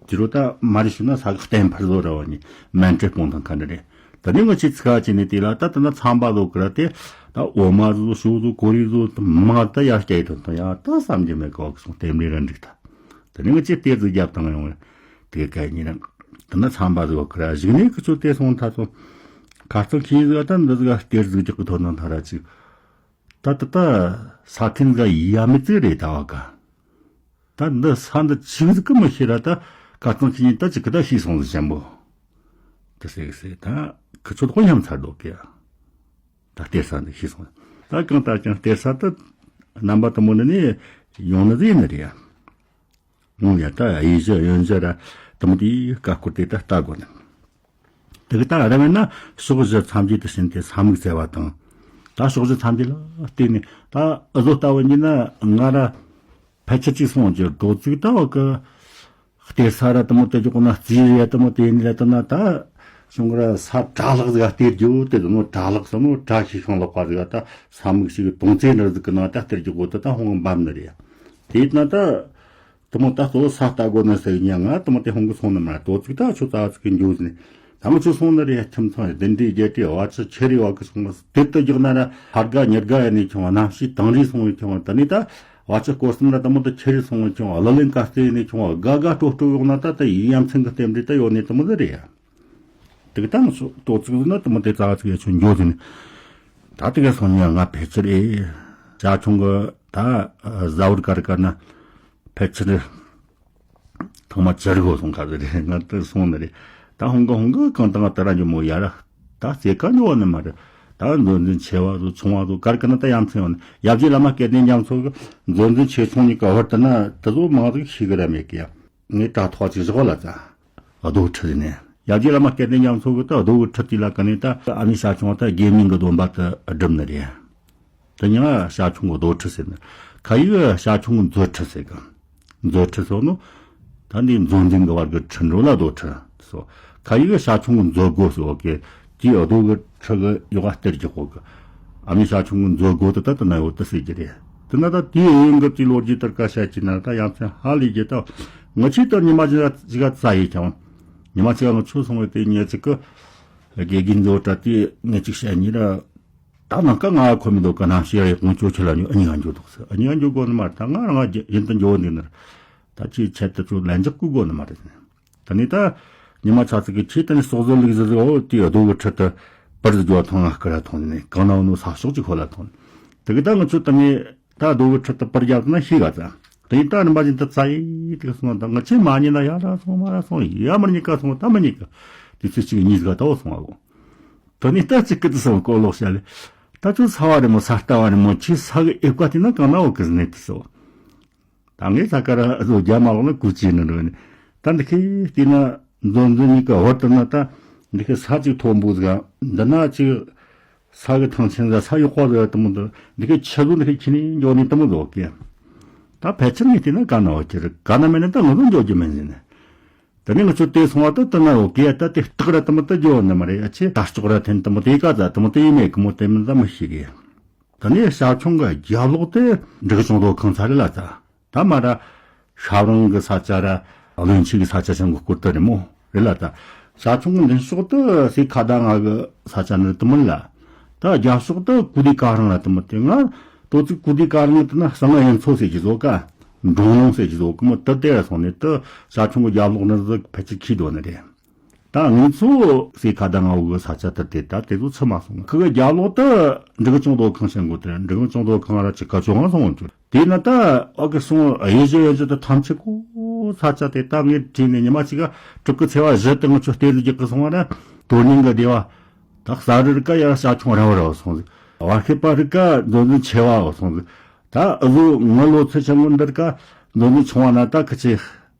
དེ་རུ་ད་མ་རེ་ཞུ་ན་ས་ག་གཏན་ཕར་བཟོ་ར་བ་ནི་མན་ཏྲེ་སྤུངས་དང་ཁ་འདྲ་རེད། ད་ནི་ང་ཆེ་ཚིག་ཁ་ཅི་ནི་དེ་ལ་ད་ད་ན་ཚང་པ་བཟོ་ཀི་ར་དེ། ད་འོ་མ་བཟོ་ཞོ་བཟོ་ཀོ་རི་བཟོ་དུ་མ་ད་ཡ་སྐྱེ་ཐོན་ཐོན་ཡ་ད་བསམ་གྱི་མེད་གི་བ་གི་སོང་དེ་མི་ར་འགྲིག་ད། ད་ནི་ང་ཆེ་དེ་ཟིག་རྒྱབ་དང་ཡོང་ར་དེ་ག་ཉི་ར། ད་ན་ཚང་པ་བཟོ་ཀི་ར་གཞིག་ནས་ཁི་ཚོ་དེ་སོང་ད་ཚོ་ཁ་རྩང་ཁྱི་ཟིག་ད་འདི་ཟིག་ག་སྟེར་ཟིག་རྒྱག་གི་ཐོན་ན་ཐ་ར་ཅིག་ད་ད་ད་ས་ཁན་ཟིག་ཡ་མི་ཙི་རེད་ད་བ་ག། ད་འདི་ས་འདི་ཆི་ཟིག་གི་མི་ཤེས་ར་ད་ཀ་ཙང་ཁྱི་ཉིན་ད་ཅི་གི་ད་ཤེས་སོང་ཟིག་ཅན་པོ། ད་ཟེར་གི་ཟེར་ད་ཁི་ཚོ་དགོ་ཡམ་ཚར་འདུག་གི་ཡ། ད་གཏེར་ས་འདི་ཤེས་སོང་། ད་གང་ལྟར་ཀྱང་གཏེར་ས་ད་རྣམ་པ་དུ་མོ་ནི་ནི་ཡོང་ནི་ཟིག་ཡིན་ནི་རེད་ཡ། ཡོང་ཡ་ད་ཡེ་ཞི་ཡོན་ཞི་ར་དུ་མོ་དེའི་ཀ་སྐོར་དེ་ད་ལྟ་དགོ་ནི། དེ་གི་ད་ར་བས་ན་ཕྱོགས་བཞི་མཚམས་བརྒྱད་དུ་ཕྱིན་ཏེ་ས་མིག་བཙལ་བ་དང་། ད་ཕྱོགས་བཞི་མཚམས་བརྒྱད་ལ་བལྟས་ནས་ད་ཨུ་ཟོ་ལྟ་བུ་ཉིད་ན་ང་ར་ཕལ་ཆེར་ཅིག་སོང་རྒྱུ་འགྲོ་ཚིག་ད་བ་གི་གཏེར་ས་ར་དུ་མོ་དེ་འཇོག་ན་རྩིས་རེ་དུ་མོ་དེ་ཡིན་རེད་དུ་ན་ད་བྱུང་ར་ས་བྲག་ལག་ཟིག་ག་གཏེར་རྒྱུ་དེ་དུ་མོ་བྲག་ལག་སོ་མོ་བྲག་ཤིག་ཤོང་ལོག་པ་ཟིག་ག་ད་ས་མིག་ཞིག་དོང་ཙེ་འདྲ་ཟིག་གི་ནང་ད་གཏེར་རྒྱུ་གོ་དུ་ད་ཧོང་འབབ་ནི་རེད། དེ་ཡིན་ན་ད། དུ་མོ་ད་གཙོ་བོ་ས་ལྟ་དགོ་ནི་ཟེར་ཉན་ང་དུ་མོ་དེ་ཧོང་གི་སོང་ནི་མ་དོ་ཚིག་ད་ཆུ་ཙག་ཙིག་གི་འགྱོ་ཟིན། ད་ང་ཆུ་སོང་ནི་རེད་ཁྱིམ་ཚང་བདུན་འདྲེ་བརྒྱད་འདྲེ་བ་ཆུ་ཆེ་རེ་བ་གི་སོང་ནི་དེ་ལྟ་རྒྱག་ན་ར་ཧར་དགའ་ཉེར་དགའ་ཡ་ནས་ཁྱོང་བ་གནམ་གཤིས་དྭངས་རེ་སོང་བའི་ཁྱོང་བ་ད་ནི་ད་བ་ཆུ་སྐོར་གསུམ་ར་དུ་མོ་ད་ཆེ་རེ་སོང་བའི་ཁྱོང་བ་གླུ་ལེན་དཀའ་སྟེ་ནས་ཁྱོང་བ་དགའ་དགའ་སྤྲོ་སྤྲོ་ཡོང་ན་ད་ད་ཡི་ཡ་མཚན་གི་རྟེན་འབྲེལ་ད་ཡོད་ནི་དུ་མོ་ཟིག་རེད་ཡ། དེ་གི་ད་ང་ཚོ་ཏོག་ཙིག་ཟིན་ན་དུ་མོ་དེ་ཙག་ཙིག་ཡ་ཆུ་འགྱོ་ཟིན། ད་དེ་ག་སོང་ཉ་ང་ཕལ་ཆེར་ཨེ། བྱ་ཆུང་གི་ད་ཟ་བར་དཀར་དཀར་ན་ཕལ་ཆེར་ཐང་མ་ཅི་རིག་གོ་སོང་ག་ཟེར་རེད་ང་དེ་སོང་ནི་རེད། ད་ཧོང་གི་ཧོང་གི་གང་ད་ང་ད་ར་འགྱོ་མོ་ཡ་ར། ད་རྩེ་ཀ་འགྱོ་བ་ནི་མ་རེད། ད་མཛོད་འཛིན་ཆེ་བ་ཚོ་ཆུང་བ་ཚོ་གར་ཀ་ན་ད་ཡ་མཚན་ཡོད་ནི་ཡབ་རྗེ་བླ་མ་སྐལ་ལྡན་རྒྱ་མཚོ་གི་མཛོད་འཛིན་ཆེ་ཆུང་གཉིས་ཀ་བར་དུ་ན་དེ་ཚོ་མང་ཟིག་ཤེས་གི་ར་མེད་གི་ཡ། ངས་དྲ་ཐོག་ཅིག་བཞག་ལ་ཙ། རྡོ་ཁྲི་ནས། ཡབ་རྗེ་བླ་མ་སྐལ་ལྡན་རྒྱ་མཚོ་གི་ད་རྡོ་གི་ཁྲི་དེ་ལ་ཀ་ནས་ད་ཨ་ནི་ཤ་ཆུང་བ་ད་དགེ་བསྙེན་གི་སྡོམ་པ་ད་སྒྲུབ་ནི་རེད། ད་ཉིན་ཤ་ཆུང་གི་རྡོ་ཁྲི་ཟེར་ནི། ཁ་ཡིག་ཤ་ཆུང་གི་མཛོད་ཁྲི་ཟེར་གི། མཛོད་ཁྲི་སོགས་ནོ། ད་འདི་མཛོད་འཛིན་གི་བར་གི་ཁྲི་འགྲོ་ལ་རྡོ་ཁྲི་སོ། ཁ་ཡིག་ཤ་ཆུང་གི་མཛོད་སྒོ་སོགས་ཀྱི་དེའི་རྡོ་གི་ཁྲི་གི་ཡོ་ག་སྟེར་གྱི་ཧོ་གི། ཨ་མི་ཤ་ཆུང་གི་མཛོད་སྒོ་དེ་ད་ད་ན་ཡོད་དེ་ཟེར་གྱི་རེད། དེ་ན་ད་དེའི་ཨེ་ཡོན་གི་དེའི་ལོ་རྒྱུས་ལྟར་ཀ་བཤད་ཀྱི་ན་ད་ཡ་མཚན་ཧ་ལས་ཀྱི་ད་ངི་ཆོས་ལྟར་ཉི་མ་ཅི་ག་ཅི་ག་བཙལ་ཡི་ཀྱང་། ཉི་མ་ཅི་ག་ང་ཆོས་སོང་བའི་དེ་ཉེ་ཅིག་གི་དགེ་རྒན་ཚོ་ད་དེ་ངེད་ཅིག་བཤད་ཉི་ར། ད་ནང་ཀ་ང་ཁོ་མི་འདུག་གི་ནང་ཤེས་རེ་ཀོང་ཅོ་ཆེ་ལ་ཉོ་ཨ་ཉི་ང་འཇོག་འདུག་ཟེར། ཨ་ཉི་ང་འཇོག་དགོ་ནི་མ་རེད། ད་ང་རང་ང་རྒྱ་ཡིན་དུ་འཇོག་འདུག་ནི་རེད། ད་ཅིའི་ཆེད་དུ་ཚོ་ལན་འཇགས་བསྐུལ་དགོ་ནི་མ་རེད། ད་ནི་ད་ཉི་མ་ཆ་ཚིག་གི་ཆེད་དུ་ནི་ཟོག་ཟོ་ལུག་ཟི་ཟི་འོ་དེའི་རྡོ་གི་ཁྲི་དུ་པར་ཟི་འཇོག་ཐོང་ང་སྐུ་ར་ཐོང་ནི་གང་ན་འོ་ནོ་ས་ཕྱོགས་ཀྱི་ཁོ་ལ་ཐོང་། དེ་གི་ད་ང་ཚོ་ད་ནི་ད་རྡོ་གི་ཁྲི་དུ་པར་རྒྱབ་ན་ཤེས་ག་ཙ། དེ་ཡིན་ད་རིམ་པ་བཞིན་དུ་ཙ་ཡི་དེ་གི་སོང་ད་ང་ཆེ་མ་ཉི་ན་ཡ་ར་སོང་མ་ར་སོང་ཡ་མར་ཉི་ཀ་སོང་ད་མ་ཉི་ཀ་དེ་ཚོ་གཅིག་གཉིས་ཀ་ད་འོ་སོང་ཨ་གོ། ད་ནི་ད་ཅིག་སྐུ་དུ་སོང་གོ་ལོག་བྱ་ལེ། ད་ཚོ་ཚ་བ་རེ་མོ་ས་ལྟ་བ་རེ་མོ་ཆེ་ས་གི་ཨེབ་ཀ་དེ་ན་གང་ན་འོ་ཀི་ཟི་ནེ་དུ་སོ། ད་ངས་ས་ཀ་ར་བཟོ་རྒྱ་མ་ལོག་ན་ཀུ་ཅི་ནི་རོ་ནི། ད་འདི་ཁའི་དེ་ན་མཛོད་འཛིན་གཉིས་ཀ་བར་དུ་ན་ད་འདི་ཁའི་ས་ཅིག་མཐོན་པོ་ཟིག་འདི་ན་ཅིག་ས་གི་ཐང་ཆེན་ཟ་ས་ཡོད་ཁོ་ཟིག་དུ་མོ་འདི་འདི་ཁའི་ཆུ་ལུ་འདི་ཁའི་ཁྱི་ནི་འཇོག་ནི་དུ་མོ་ཟོ་ཀི། ད་ཕལ་ཆེར་ངས་དེ་ན་ག་ན་འོ་ཁྱེར་ག་ན་མེད་ན་ད་ང་ཚོ་འཇོག་རྒྱུ་མེད་ཟིན་ནི། དེ་ནས་ང་ཚོ་དེ་སོང་བ་དུ་དུ་ན་འོ་ཀི་ཡ་ད་དེ་སྟག་ར་དུ་མོ་དུ་འཇོག་ནི་མ་རེད་ཡ་ཆེ་ད་ལྕོག་ར་འཐེན་དུ་མོ་དེ་ག་ཟ་དུ་མོ་དེ་ཡིན་མེད་གི་མོ་དེ་མིན་ད་མི་ཤེས་གི། ད་ནི་ཤ་ཆུང་གི་རྒྱབ་ལོགས་དེ་འབྲི་གི་ཆུང་དོ་ཁང་ཚ་རེད་ལ་ད། ད་མ་ར་ཤ་རོང་གི་ས་ཆ་ར་བློན་ཆེ་གི་ས་ཆ་ཆང་གི་སྐོར་དུ་རེད་མོ་རེད་ལ་ད། ཤར་ཁྱུང་གི་མདུན་ཕྱོགས་དུ་སེ་ཁ་ད་ང་གི་ས་ཆ་ནི་དུ་མིན་ལ། ད་རྒྱབ་ཕྱོགས་དུ་གུ་དི་ཀ་རང་ལ་དུ་མི་དེ་ང་དོ་ཚིག་གུ་དི་ཀ་རང་དུ་ན་ཟང་ཡན་ཚོ་ཟེར་གྱི་བཟོ་ཀ། འབྲོང་ལུང་ཟེར་གྱི་བཟོ་ཀི་མོ་དུ་དེ་ར་སོང་ནས་དུ་ཤར་ཁྱུང་གི་རྒྱབ་ལོགས་ནི་ཟིག་ཕལ་ཆེར་ཁྱི་དོ་ནི་རེད། ད་ངེད་ཚོ་སེ་ཁ་ད་ང་འུ་གི་ས་ཆ་དུ་དེ་ད་དེ་ཚོ་ཚུད་མ་སོང་། ཁི་གི་རྒྱབ་ལོགས་དུ་འབྲི་གི་ཅུང་དོ་ཁང་ཆེན་གོ་དེ་འབྲི་གི་ཅུང་དོ་ཁང་ར་ཅི་ཀ་ཅོ་ང་སོང་འོང་ཅུ། དེས་ན་ད་ཨ་ཀི་སོང་ཨ་ཡེ་ཞུ་ཡོད་ཅུ་ད་ཐམས་ཅད་ཀོ་ས་ཆ་དེ་ད་ངས་བྲིས་ནས་ཉི་མ་གཅིག་ག་དྲུག་གི་ཚེས་པ་བཞི་དེ་ང་ཚོ་གཏེར་རྒྱག་གི་སོང་བ་ན་དོ་སྙིང་གི་བདེ་བ། ད་གསར་རི་ཀ་ཡར་ཤར་ཁྱུང་ར་བ་ར་བ་སོང་ཟིག། བར་ཤེས་པ་རི་ཀ་མཛོད་འཛིན་ཆེ་བ་བ་སོང་ཟིག། ད་ཨ་ཟོ་ངི་ལོ་ཚོད་ཆེན་མོ་འདིར་ཀ་མཛོད་འཛིན་ཆུང་བ་ན་ད་ཁི་ཆེ་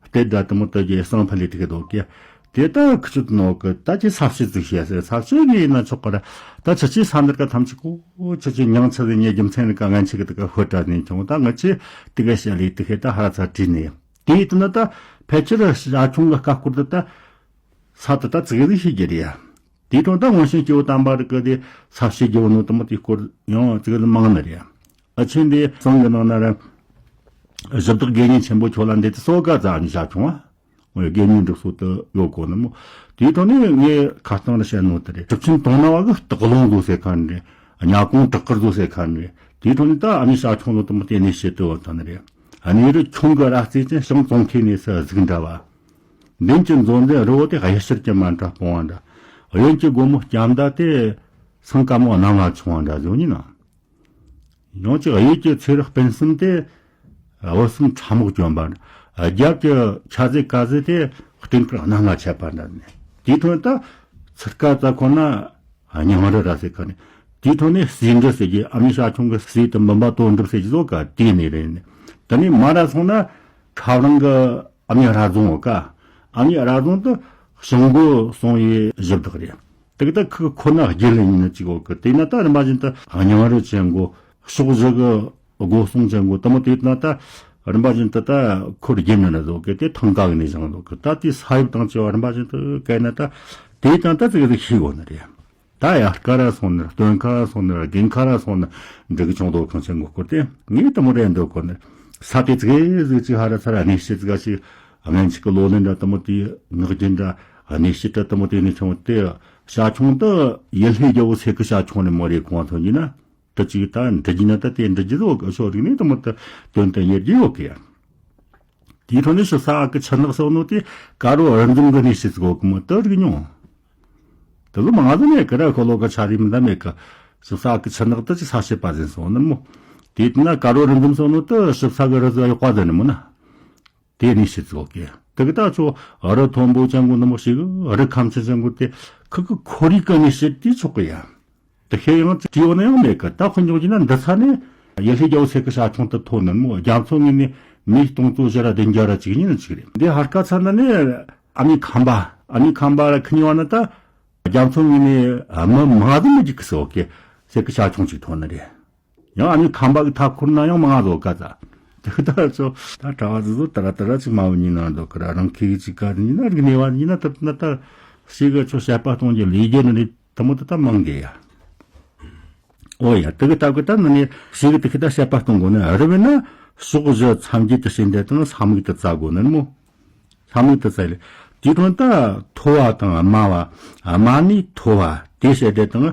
གཏེར་སྒྲ་དུ་མོ་ད་རྒྱལ་སང་ཕ་ལི་ཏི་གི་དོ་ཀེ། དེ་ད་ཁི་ཆུ་དུ་ནོ་གི་ད་ཅི་ས་བཤད་ཟིག་བཤད་ཟེར། ས་བཤད་གི་ཡིན་ན་ཆོག་གི་ར། ད་ཁྱི་ཆེ་ས་འདིར་ཀ་ཐམས་ཅད་ཀོ་ཁྱི་ཆེ་ཉང་ཆ་ཟིག་ཉེ་རྒྱུ་མཚན་རི་ཀ་ངན་ཆེ་གི་དུ་ཀ་ཧོ་ཏྲ་ནས་ཆུང་ད་ང་ཆེ་དུ་ག་བཤད་ལི་དུ་ཁེ་ད་ཧ་ར་ཚ་བྲིས་ནས་དེ་ཡིན་དུ་ན་ད་ཕལ་ཆེར་ཤར་ཁྱུང་གི་ཀ་སྐོར་དུ་ད་ས་དུ་ད་ཙི་གི་ཟིག་ཤེས་རྒྱུ་རེད་ཡ། དེའི་དོན་དག་མངོན་ཤེས་སྐྱེ་བོ་དམ་པ་རིགས་ཀྱི་དེ་ས་བཤད་རྒྱུ་ནོ་དུ་མོ་དེའི་སྐོར་ཡང་ཅིག་ལ་མང་ནི་རེད། ཨ་ཆེན་དེ་གསང་གི་ནང་ན་ར་གཞི་བདག་དགེ་བསྙེན་ཆེན་པོ་ཁྱོད་ལ་འདི་དུ་སོ་ག་ཙ་ནི་བྱ་ཁྱོང་བ། འོ་དགེ་བསྙེན་སྒྲུབ་སོ་དུ་ཡོད་གོ་ནི་མོ། དེའི་ཐོག་ནས་ངས་ཁ་སྟངས་ར་བཤད་ནོ་དེ་རེད། གྲུབ་ཆེན་དོང་ན་བ་གི་སྟག་ལུང་དགོ་ཟེར་ཁ་ནི་རེད། གཉའ་གོང་བྲག་དཀར་དགོ་ཟེར་ཁ་ནི་རེད། དེའི་ཐོག་ནས་ད་ཨ་མི་ཤ་ཁྱོང་ལོ་དུ་མོ་དེ་ནས་བཤད་དུ་བ་ཐ་ནི་རེད། ཨ་ནི་རུ་ཁྱུང་གི་ར་རྩེ་ཅན་ཞང་ཙོང་ཁའི་གནས་སུ་གཟིགས་འདྲ་བ། མདུན་གྱི་མཛོད་འཛིན་རི་བོ་དེ་གཡུ་ཕྱིར་གྱི་མཎྜལ་སྤུངས་པ་འདྲ། གཡོན་གྱི་སྒོ་མོ་ལྕམ་མདའ་དེ་སེང་ཀ་མོ་གནམ་ལ་མཆོང་བ་འདྲ་བཟོ་ཉིན་ན། ཡང་གཅིག་གཡས་ཀྱི་ཚེ་རིལ་སྤུན་གསུམ་དེ་འོད་གསུམ་ཁྲ་མོག་གྱོན་པ་འདྲ། རྒྱབ་ཀྱི་ཆ་ཟེ་ཀ་ཟེ་དེ་སྤྲིན་དཀར་གནམ་ལ་ཆད་པ་འདྲ་ནི། དེའི་ཐོག་ནས་ད་ཚུར་ཀ་ཙ་ཁོ་ན་སྙིང་རུ་ར་ཟེ་ཁ་ནི། དེའི་ཐོག་ནས་སྲས་འབྲི་ཟེར་གྱི་ཨ་མི་ཤ་ཁྱུང་གི་སྲས་དེ་འབུམ་པ་དོན་གྲུབ་ཟེར་གྱི་བཟོ་ཀ་དེ་ནས་རེད་ནི། དེ་ནས་མ་ར་སོང་ན་ཁ་རང་གི་ཨ་མྱེས་ར་རྫོང་ཀ། ཨ་མྱེས་ར་རྫོང་དུ་ཞང་མགོ་སོང་ཡི་གཞི་བདག་རེད། དེ་གི་ད་ཁུ་ཁོ་ན་རྒྱུད་ལ་ཡིན་ན་ཅིག་འོ་གི་དེ་ན་ད་རིམ་པ་བཞིན་དུ་སྙིང་རུ་ཅན་མགོ་ཕྱོགས་བཞི་གི་སྒོ་སྲུང་ཅན་མགོ་དུ་མོ་དེ་ན་ད་རིམ་པ་བཞིན་དུ་ད་ཁོར་རྒྱུད་ན་ན་ཟོ་གི་དེ་ཐང་ཀ་གི་ནས་བཞེངས་ཟོ་གི་ད་དེ་ས་ཡིབ་དང་བཅས་པ་རིམ་པ་བཞིན་དུ་བཀལ་ན་ད་དེ་དང་ད་ཙིག་ཟིག་ཤེས་དགོ་ནི་རེད། ད་དབྱར་ཁ་ར་སོང་ནི་ར་སྟོན་ཁ་ར་སོང་ནི་ར་དགུན་ཁ་ར་སོང་ནི་འབྲི་གི་ཆུང་དོ་ཁང་ཆེན་མགོ་སྐོར་དེ་ངས་དུ་མོ་རེ་འདོད་གོ་ནི། ས་དེ་ཙིག་ཟིག་ཅིག་ཧ་ར་ཚ་ར་གནས་བཤད་ཙིག་ཞིག་སྔན་ཆད་ཀྱི་ལོ་ནི་འདྲ་དུ་མོ་དེ་ངག་རྒྱུན་འདྲ་གནས་བཤད་འདྲ་དུ་མོ་དེ་ནས་ཆུང་དེ་ཤ་ཆུང་དུ་ཡུལ་ལྷའི་རྒྱལ་པོ་ཚེ་གི་ཤ་ཆུང་ནས་མོ་རེ་གོང་ཐོན་གྱི་ན་དུ་ཅིག་ད་འབྲི་རྒྱུ་ན་ད་དེ་འབྲི་རྒྱུ་ཟོ་གི་ཤོ་རིག་ནས་དུ་མོ་དུ་དོན་དུ་ཡེར་རྒྱུ་ཡོད་གི་ཡ། དེའི་ཐོག་ནས་ཞིབ་ས་ཨ་ཀི་ཆུ་ནག་སོགས་ནོ་དེ་ཀ་རོ་རི་འཛོམས་གི་གནས་བཤད་ཟིག་གོ་གི་མོ་དུ་རིག་མྱོང་། དེ་ལོ་མང་ཟིག་མེད་ཀི་ར་ཁོ་ལོ་ག་ཆ་རིམ་འདའ་མེད་ཀི། ཞིབ་ས་ཨ་ཀི་ཆུ་ནག་དུ་ཅི་ས་བཤད་པ་ཟིན་སོང་ནི་མོ། དེ་ན་ཀ་རོ་རི་འཛོམས་སོགས་ནོ་དུ་ཞིབ་ས་གི་རི་ཟིག་ཡོག་པ་ཟིན་ནི་མོ་ན། དེ་གནས་བཤད་ཟིག་གོ་གི། དེ་གི་ད་ཆོ་རི་མཐོན་པོ་ཅན་གོ་ནི་མོ་ཞིག་རི་ཁམས་ཆེ་ཅན་གོ་དེ་ཁི་ཁི་ཁོར་ཡུག་གི་གནས་བཤད་དེ་ཆོག་གི་ཡ། དེ་ཤེས་ཡང་བྲིས་ཡོད་ན་ཡང་མེད་གི། ད་ཁོ་འཇོག་གྱི་ན་འདི་ཚ་ནས་ཡེ་ཤེས་རྒྱལ་པོ་ཚེ་གི་ཤ་ཆུང་དུ་ཐོན་ནི་མོ། རྒྱ་མཚོ་ངོས་ནས་མི་སྟོང་ཚོ་བཞི་ར་བདུན་བརྒྱ་ར་གཅིག་ཉིན་གཅིག་རེད། འདི་ཧར་ཀ་ཚ་ན་ནས་ཨ་མྱེས་ཁམས་པ་ཨ་མྱེས་ཁམས་པ་ར་ཁི་ཉི་བ་ན་ད་རྒྱ་མཚོ་ངོས་ནས་མི་མང་ཟིག་མི་འཇིག་གི་སོ་གི་ཚེ་གི་ཤ་ཆུང་གཅིག་ཐོན་ནི་རེད། ཡང་ཨ་མྱེས་ཁམས་པ་གི་མཐའ་འཁོར་ན་ཡང་མང་ཟོ་ག་ཚ། དེ་ད་ཚོ་ད་གྲྭ་བ་ཚོ་ད་ར་ད་ར་ཅིག་མ་བུ་ཉིན་ན་འདོད་གི་ར་རང་ཁི་གི་ཅིག་ག་ཉིན་ན་རིག་གནས་བ་ཉིན་ན་ད་ན་ད་ཤེས་གི་ཆོ་བཤད་པ་གཏོང་རྒྱུ་ལས་རྒྱུ་ནི་རེད། དེ་མོ་དེ་ད་མང་གི་ཡ། ཨོ་ཡ། དེ་གི་སྟབས་གི་ད་ནི་ནི་ཞིག་གི་དེ་གི་ད་བཤད་པ་གཏོང་དགོས་ནི་རི་བས་ན་ཕྱོགས་བཞི་མཚམས་བརྒྱད་དུ་བྱས་འདི་དང་ས་མིག་ཏུ་བཙའ་དགོས་ནི་མོ། ས་མིག་ཏུ་བཙའ་ལེ། དེའི་དོན་ད་མཐོ་བ་དང་དམའ་བ། དམའ་ནི་མཐོ་བ་དེ་བཤད་འདི་དང་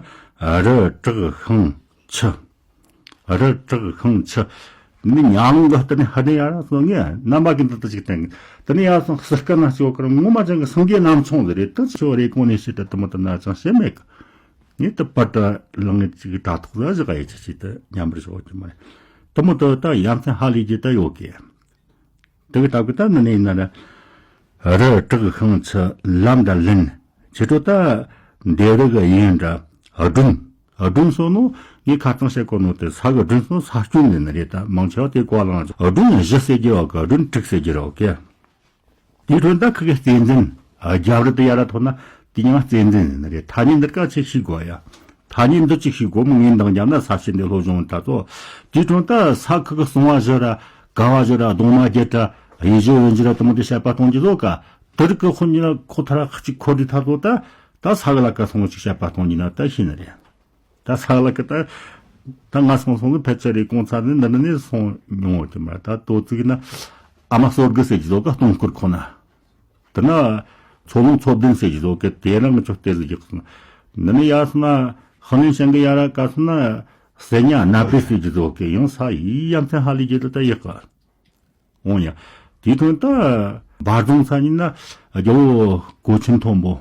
རི་བྲག་ཤིང་ཆུ། རི་བྲག་ཤིང་ཆུ། ནི་ཉ་ལུང་གི་ལྟར་ནི་ཧ་ནི་ཡ་ར་སོང་ངས་རྣམ་པ་གི་འདི་ལྟ་ཅིག་བསྟན་གི། དེ་ནི་ཡ་སོང་ཟུར་དཀར་ན་ཅོ་ཀར་ངོ་མ་ཅན་གི་སངས་རྒྱས་རྣམ་མཆོང་ཟེར་རེད། དེ་ཆོ་རེ་གོང་ནས་ཤི་ད་དུ་མ་དུ་ན་ཅང་ཤེས་མེད་གི། ངས་དུ་པར་ད་ལང་ངེ་ཅིག་གི་དྲ་ཐོག་ཟ་ཞིག་ག་ཡེ་ཆ་ཅིག་ཏུ་ཉམས་པར་ཞོག་གི་མ་རེད། དུ་མ་དུ་ད་ཡ་མཚན་ཧ་ལས་ཀྱི་ད་ཡོད་གི། དེ་གི་ད་གི་ད་ནི་ནི་ཡིན་ན་ར། རི་བྲག་ཤིང་ཆུ་ལམ་དང་ལིན། ཆེ་ཕྲོ་ད་འདེ་རི་གི་ཡིན་འདྲ་སྒྲོན། སྒྲོན་སོ་ནོ་ངས་ཁ་ཚང་བཤད་གོ་ནོ་དེ་ས་གི་སྒྲོན་སོ་ས་སྐྱོན་ཡིན་ནི་རེད། ད་མང་ཆེ་བ་དེ་གོ་ལང་སྒྲོན་བཞི་ཟེར་གྱི་ཡོད་གི། སྒྲོན་དྲུག་ཟེར་གྱི་རོགས་གི། དེའི་དོན་ད་ཁི་གི་རྩེ་འཛིན་རྒྱབ་རི་དུ་ཡ་ར་ཐོན་ན་དེ་ཉང་རྩེ་འཛིན་ཡིན་ནི་རེད། ཐ་སྙད་འདིར་ཀ་ཆེ་ཤི་དགོ་ཡ། ཐ་སྙད་འདི་གཅིག་ཤེས་དགོས་མོ། ངས་འདང་རྒྱབ་ན་ས་ཕྱི་འདི་སློབ་སྦྱོང་ད་ཚོ། དེའི་དོན་ད་ས་ཁུ་གི་སྲུང་བ་བཞི་ར་ག་བ་བཞི་ར་གདོང་ན་བརྒྱད་ར་གཡས་བཞི་འོན་བཞི་ར་དུ་མོ་དེ་བཤད་པ་གཏོང་རྒྱུ་ཟོ་ཀ། དེ་རིགས་ཀྱི་དཔོན་གཉིས་ལ་ཁོ་ཐ་ར་གཅིག་ཁོ་དེ་ད་ཚོ་ད་ད་ས་གི་ལ་ཀ་སོང་ཅིག་བཤད་པ་གཏོང་རྒྱུ་ན་ད་ཤེས་ནི་རེད། ད་ས་གི་ལ་ཀ་ད་ད་ང་སོང་སོང་གི་ཕལ་ཆེར་རེ་གོང་ཚ་ནི་འདི་ནི་ནི་སོང་མྱོང་བ་གི་མ། ད་དོ་ཚིག་ན་ཨ་མ་གསོ་དགུ་ཟེར་གྱི་ཟོ་ཀ་སྟོང་སྐུར་ཁོ་ན། དེ་ན་ མཚོ་ལུང་མཚོ་བདུན་ཟེར་གྱི་བཟོ་གི་དེ་རང་གི་ཆོ་གཏེར་ཟིག་རྒྱག་སོང་། འདི་ནི་ཡར་སོང་ན་ཧ་ལན་ཤང་གི་ཡར་ར་ཀ་སོང་ན་སེ་ཉ་ན་པེ་ཟེར་གྱི་བཟོ་གི་ཡང་ས་ཡི་ཡ་མཚན་ཧ་ལས་ཀྱི་ད་ད་ཡག་ག་འོང་ཡ། དེའི་དོན་ད་འབའ་རྫོང་ས་ཉིན་ན་རྒྱལ་བོ་གོ་ཆེན་མཐོན་པོ།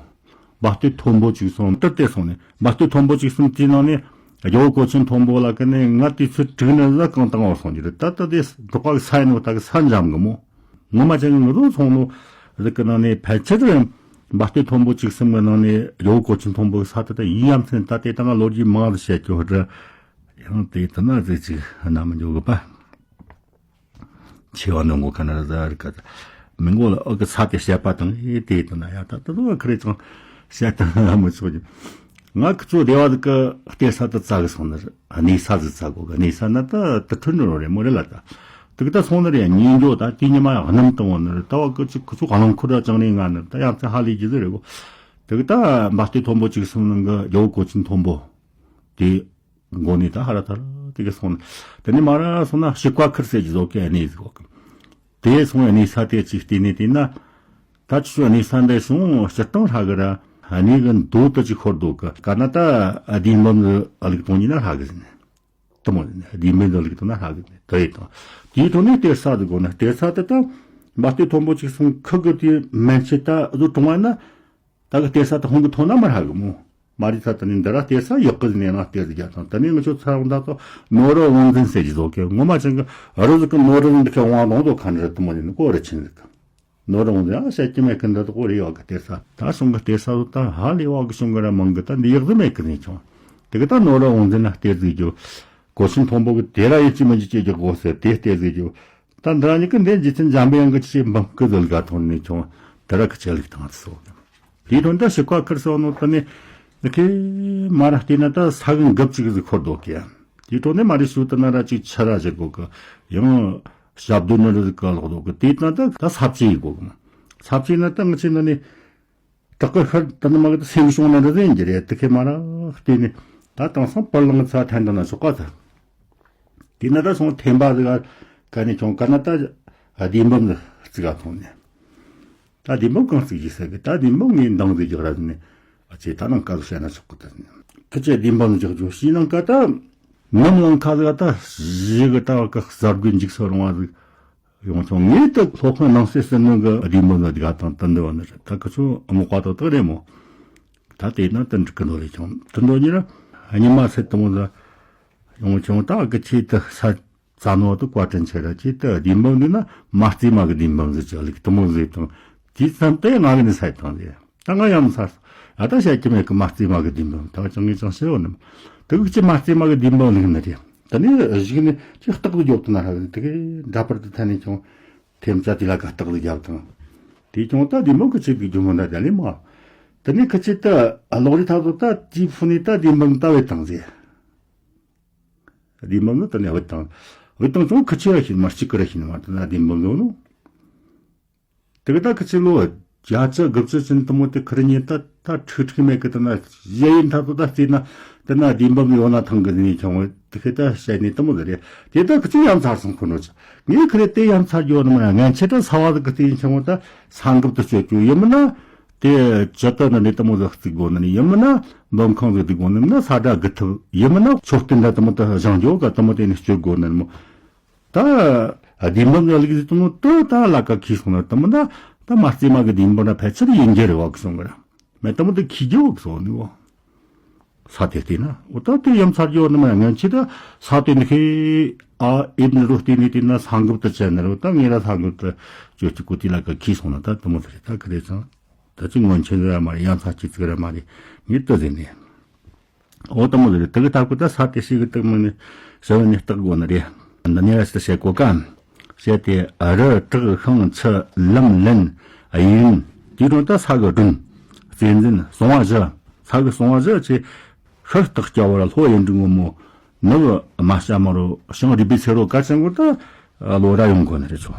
འབའ་སྟོད་མཐོན་པོ་གཅིག་གསུམ་དེར་དེ་སོང་ནས་འབའ་སྟོད་མཐོན་པོ་གཅིག་གསུམ་དེའི་ནང་ནས་རྒྱལ་བོ་གོ་ཆེན་མཐོན་པོ་ལ་ཀ་ནས་ང་དུས་ཚོད་དྲུག་ནས་ཟ་གང་བཏང་བ་སོང་གི་རེད། ད་ལྟ་དེ་འབྲོག་པ་གི་ས་ཡིན་ནོ་ད་གི་ས་འཇམ་གི་མོ། ངོ་མ་ཅན་གི་ངུ་ཚོ་ཚོང་ལོ་རིག་གི་ནང་ནས་ཕལ་ཆེར་འབའ་སྟོད་མཐོན་པོ་གཅིག་གསུམ་གི་ནང་ནས་རྒྱལ་བོ་གོ་ཆེན་མཐོན་པོ་གི་ས་དེ་ད་ཡིན་ཡ་མཚན་ད་དེ་ད་ང་ལོ་རྒྱུས་མང་ཟིག་བཤད་ཀྱི་ཧོ་དྲ། ཡང་དེ་ད་ན་ཟིག་ཅིག་ན་མི་འཇོག་གི་པ། ཆེ་བ་ནང་གོ་ཁ་ན་ར་ཟ་རི་ཀ་ད། མི་མགོ་ལ་ཨོ་གི་ས་དེ་བཤད་པ་དང་ཨེ་དེ་དང་ན་ཡ་ད་ད་དུ་ཁ་རེ་ཅང་བཤད་དང་མི་ཆོག་ཅིང་། ང་ཁི་ཚོ་སྡེ་བ་ཟིག་གི་གཏེར་ས་དུ་བཙལ་གི་སོང་ནི་རེད། གནས་ས་ཟིག་བཙལ་གོ་གི་གནས་ས་ན་ད་དུ་ཁྲོད་འགྲོ་རེད་མོ་རེད་ལ་ད། དུ་གི་ད་སོང་ནི་རེད། ཉིན་འགྲོ་ད་དེ་ཉི་མ་ཡང་གནམ་དུ་འོང་ནི་རེད། ད་བ་གི་ཅིག་ཁི་ཚོ་གླང་འཁོར་ར་ཅང་ནས་ང་ནི་ད་ཡ་མཚན་ཧ་ལས་རྒྱུ་ཟིག་རེད་གོ། དུ་གི་ད་འབའ་སྟོད་མཐོན་པོ་གཅིག་གསུམ་ནང་གི་རྒྱལ་བོ་གོ་ཆེན་མཐོན་པོ་དེ། མགོ་ནས་ད་ཧ་ར་ཐ་ར་དེ་ག་སོང་ནས། དེ་ནས་མ་ར་སོང་ན་ཤི་ཀ་ཁིར་ཟེར་གྱི་བཟོ་གི་གནས་ཟིག་གོ་གི། དེ་སོང་གནས་ས་དེ་ཅིག་བལྟས་ནས་བལྟས་ན། ད་ཆུ་གནས་ས་འདི་སོང་སྤྱིར་བཏང་ཧྲ་གི་ར་གནས་གི་མདོ་དུ་ཅིག་ཤོར་འདུག་གི། ག་ན་ད་ཨ་དེ་འབམ་ཟི་ཨ་ལུག་གཏོང་ཉིན་ན་ཧྲ་གི་ཟིན་ནས། དུ་མོ་ཟིན་ནས་ཨ་དེ་འབམ་ཟི་ཨ་ལུག་གཏོང་ན་ཧྲ་གི་ཟིན་ནས་དེ་ཡི་དང་། དེའི་ཐོག་ནས་གཏེར་ས་ཟིག་གོ་ན་གཏེར་ས་དེ་ད་འབའ་སྟོད་མཐོན་པོ་ཅིག་སོང་ཁུ་གི་དེ་མན་ཆད་ད་བཟོ་གྲོང་བ་ན། ད་གི་གཏེར་ས་དེ་ཧོང་གི་ཐོན་ན་མ་ཧྲ་གི་མོ། མ་རི་ཐ་ད་ནི་འདི་ར་གཏེར་ས་ཡག་གི་ནས་ན་གཏེར་ཟིག་རྒྱ་དང་ད་ནི་ང་ཆོ་ཚ་རོང་ད་ཚོ་ནོ་ར་ཝང་འཛིན་ཟེར་གྱི་ཟོ་གི་ངོ་མ་ཅན་གི་རི་ཟིག་གི་ནོ་ར་འདི་ཁ་ཝང་རོང་དོ་ཁ་འདྲ་དུ་མ་ནི་ནི་ཀོ་ར་ཆིན་ཟིག་གི་ནོ་ར་ཝང་འཛིན་ཨ་བཤད་ཀྱི་མེད་གི་འདི་དུ་ཀོ་རི་ཡོག་གི་གཏེར་ས་ད་སོང་གི་གཏེར་ས་དུ་ད་ཧ་ལས་བ་གི་སོང་གི་ར་མང་གི་ད་འདི་ཡག་ཟིག་མེད་གི་ནི་ཆུང་། དེ་གི་ད་ནོ་ར་ཝང་འཛིན་ན་གཏེར་ཟིག་རྒྱུ་གོ་ཤིན་མཐོན་པོ་གི་དེ་ར་ཡིན་ཅི་མིན་ཅི་ཅི་རྒྱུ་གོ་ཟེར་དེ་གཏེར་ཟིག་རྒྱུ། ད་འདི་ར་ཉིད་ཀྱི་འདི་འཇིག་རྟེན་འཇམ་པའི་དབྱངས་ཀྱི་ཆེས་འབུམ་སྐུ་ཟིལ་ག་ཐོན་ནས་ཆུང་དེ་ར་ཁི་ཆེ་ལུགས་དང་སོ། དེའི་དོན་དུ་ཞིག་ཁ་ཁིར་སོ་ནོ་ད་ནི་ཁེ་མ་ར་བལྟས་ན་ད་ས་གི་འགབ་ཅིག་ཟིག་ཁོར་འདུག་གི། དེའི་དོན་ནི་མ་རེ་ཞུ་ད་ན་ར་ཅིག་ཆ་ར་ཞིག་གོ་གི་ཡང་ཞབས་རྡོ་ནི་རི་ཟིག་ག་ལོག་འདུག་གི། དེའི་དོན་དུ་ད་ས་བཅད་ཡིན་གོ་གི་མ་ས་བཅད་ན་ད་ང་ཆེ་ན་ནི། དྲག་གི་ཤར་ད་ནི་མ་གི་ད་སེམས་བྱུང་ན་འདྲ་ཟིན་གྱི་རེད། དེ་ཁེ་མ་ར་བལྟས་ནས་ད་དེང་སང་པར་ལང་ཚ་ཐན་ད་ན་ཆོག་ག་ད། དེ་ན་ད་སོང་ཐེམ་པ་ཟིག་ག་ནས་ཁྱོང་ག་ན་ད་བདེན་འབུམ་ཟིག་རྩི་ག་ཐོང་ནས། ད་བདེན་འབུམ་གང་རྩིག་གི་ཟེར་གི་ད་བདེན་འབུམ་ངས་འདང་ཟིག་རྒྱག་ར་ཟིན་ནས་ཨ་ཅེ་ད་ནང་ཀ་ཟིག་བཤད་ན་ཆོག་གི་ད་ཟིན་ཁི་ཆེ་བདེན་འབུམ་རྒྱག་རྒྱུ་ཤི་ནང་ཀ་ད་ནམ་ལང་ཁ་ཟིག་ག་ད་ཞི་གི་ད་བ་ཀ་གསར་དགོས་འཇིགས་སུ་རུང་བ་ཟིག་ཡོང་ཆུང་ངས་ད་སློབ་དཔོན་ནང་གསེས་ཟེར་ནོ་གི་བདེན་འབུམ་ལ་དགའ་དང་དུ་འདི་བ་ནི་རེད། ད་ཁི་ཆུ་ཨ་མོ་བཀའ་ཐོག་དག་རེད་མོ། ད་དེ་ན་དུ་འགྲིག་གི་འདོད་ལས་ཆུང་དུ་འདོད་ཉིན་ར་ཉི་མ་སེ་དུ་མོ་ལ་ཡོང་ཆུང་ད་གི་ཆེད་དུ་ས་རྩ་ནོ་དུ་བཀའ་དྲིན་ཆེ་ར་ཆེད་དུ་བདེན་འབུམ་འདི་ན་མ་རྩེ་མ་གི་བདེན་འབུམ་ཟེར་ཅིག་ལིག་དུ་མོ་ཟེར་དང་དེ་ཙམ་དེ་ང་གི་ནི་ས་དང་ཟེར། ད་ང་ཡང་ཚར། ཨ་ད་བཤད་ཀྱི་མེད་གི་མ་རྩེ་མ་གི་བདེན་འབུམ་ད་ཅང་ངས་ཅང་ཤེས་ཡོད་ནམ། དེ་གི་ཅི་མ་རྩེ་མ་གི་བདེན་འབུམ་ལིག་ནི་རེད། ད་ནི་གཞུག་ནི་ཅི་རྟག་ཏུ་རྒྱོབ་ཏུ་ན་ར་གི་དེ་གི་འདྲ་པར་དུ་ཐ་ནི་ཀྱང་ཐེམ་ཙ་དེ་ལ་ག་རྟག་ཏུ་རྒྱབ་དང་། དེ་ཀྱང་ད་བདེན་འབུམ་གི་ཆེད་གི་རྒྱུ་མོ་འདྲ་ད་ལེ་མ། ད་ནི་ཁི་ཆེད་ད་ལོག་རི་ཐག་ཏུ་ད་ཅི་ཕུ་ནི་ད་བདེན་འབུམ་ད་བེ་དང་ཟེ། བདེན་འབུམ་ནི་ད་ནི་བེ་དང་། བེ་དང་ཀྱང་ཁི་ཆེ་ར་ཤིན་མ་གཅིག་གི་ར་ཤིན་མ་ད་ན་བདེན་འབུམ་ནོ་ནོ། དེ་གི་ད་ཁི་ཆི་ལོ་བརྒྱ་ཆ་དགུ་བཅུ་ཅན་དུ་མོ་དེ་ཁི་རི་ཉིན་ད་ད་ཁྲིག་ཁྲིག་མེད་གི་ད་ན་གཞལ་ཡུལ་མཐའ་དུ་ད་རྩིས་ན་ད་ན་བདེན་འབུམ་ཡོད་ན་ཐང་གི་ནི་ཆང་བ་དེ་ཁི་ད་བཤད་ནི་དུ་མོ་དེ་རེད། དེ་ད་ཁི་ཆི་ཡང་ཚར་སོང་ཁོ་ནོ་ཆ་ངས་ཁི་རི་དེ་ཡང་ཚར་ཡོད་ནི་མ་ཡང་ངན་ཆེ་ད་ས་བ་ཟིག་གི་རྩིས་ཆང་བ་ད་ས་འགབ་ཏུ་སྤྱོད་རྒྱུ་ཡིན་མིན་ན་དེ་ཇི་ལྟར་ན་ནི་དུ་མོ་ཟིག་རྩིག་དགོ་ནི་ནི་ཡིན་མིན་ན་འབུམ་ཁང་ཟིག་རྩིག་དགོ་ནི་མིན་ན་ས་དགྲ་གི་ཐུབ་ཡིན་མིན་ན་མཆོད་རྟེན་ད་དུ་མོ་ད་བཞེངས་རྒྱུ་ག་དུ་མོ་དེ་ནི་སྤྱོད་དགོ་ནི་མོ། ད་བདེན་འབུམ་ལ་ལུག་ཟིག་དུ་མོ་དུ་ད་ལ་ཀ་ཁིས་སོང་ན་དུ་མོ་ད་ད་མ་རྩེ་མ་གི་བདེན་འབུམ་ན་ཕལ་ཆེར་ཡིན་རྒྱུ་རེད་བ་གི་སོང་གི་ར་མེད་དུ་མོ་ད་ཁི་རྒྱུ་བ་གི་སོང་ནི་བ། ས་དེ་བལྟས་ན་འོ་ད་དེ་ཡམ་ཚར་རྒྱུ་བ་ནི་མ་ཡང་ངན་ཆེ་ད་ས་དེ་ནི་ཁི་ཨ་ཨེབ་ནི་རུ་བལྟས་ནི་དེ་ན་ས་འགབ་ཏུ་བྱས་ནི་རུ་ད་ངེད་ར་ས་འགབ་ཏུ་བཅོས་ཀྱི་ཀུ་ཏི་ལ་ཀ་ཁིས་སོང་ན་ད་དུ་མོ་ད་རེད་ད་གི་རེད་ཙང་ད་ཅི་སྔོན་ཆད་ར་མ་རེད་ཡང་ཚ་ཅི་ཙིག་ར་མ་རེད་ངེད་ད་ཟེར་ནི། འོ་དུ་མོ་ཟེར་དེ་གི་ཐག་གི་ད་ས་དེ་ཤི་གི་དུ་མོ་ནི་ཟེར་བ་ནི་སྟག་གོ་ནི་རེད། འདི་ནི་ར་ཞིག་ཏུ་བཤད་གོ་ཀ། བཤད་དེ་རི་བྲག་ཤིང་ཆུ་ལམ་ལན་གཡས་གཡོན་དེ་རུ་ད་ས་གི་སྒྲོན། རྩེ་འཛིན་སོང་བ་བཞི། ས་གི་སོང་བ་བཞི་ཆེ་ཤར་སྟག་སྐྱ་བོ་ར་ལྷོ་ཡན་འབྲུག་སྔོན་མོ་ནུབ་རྨ་བྱ་མ་རུ་བྱང་རུས་པའི་ཚེ་རོ་གར་ཅན་གོ་ད་ལོ་ར་ཡོང་གོ་ནི་རེད་ཆོ།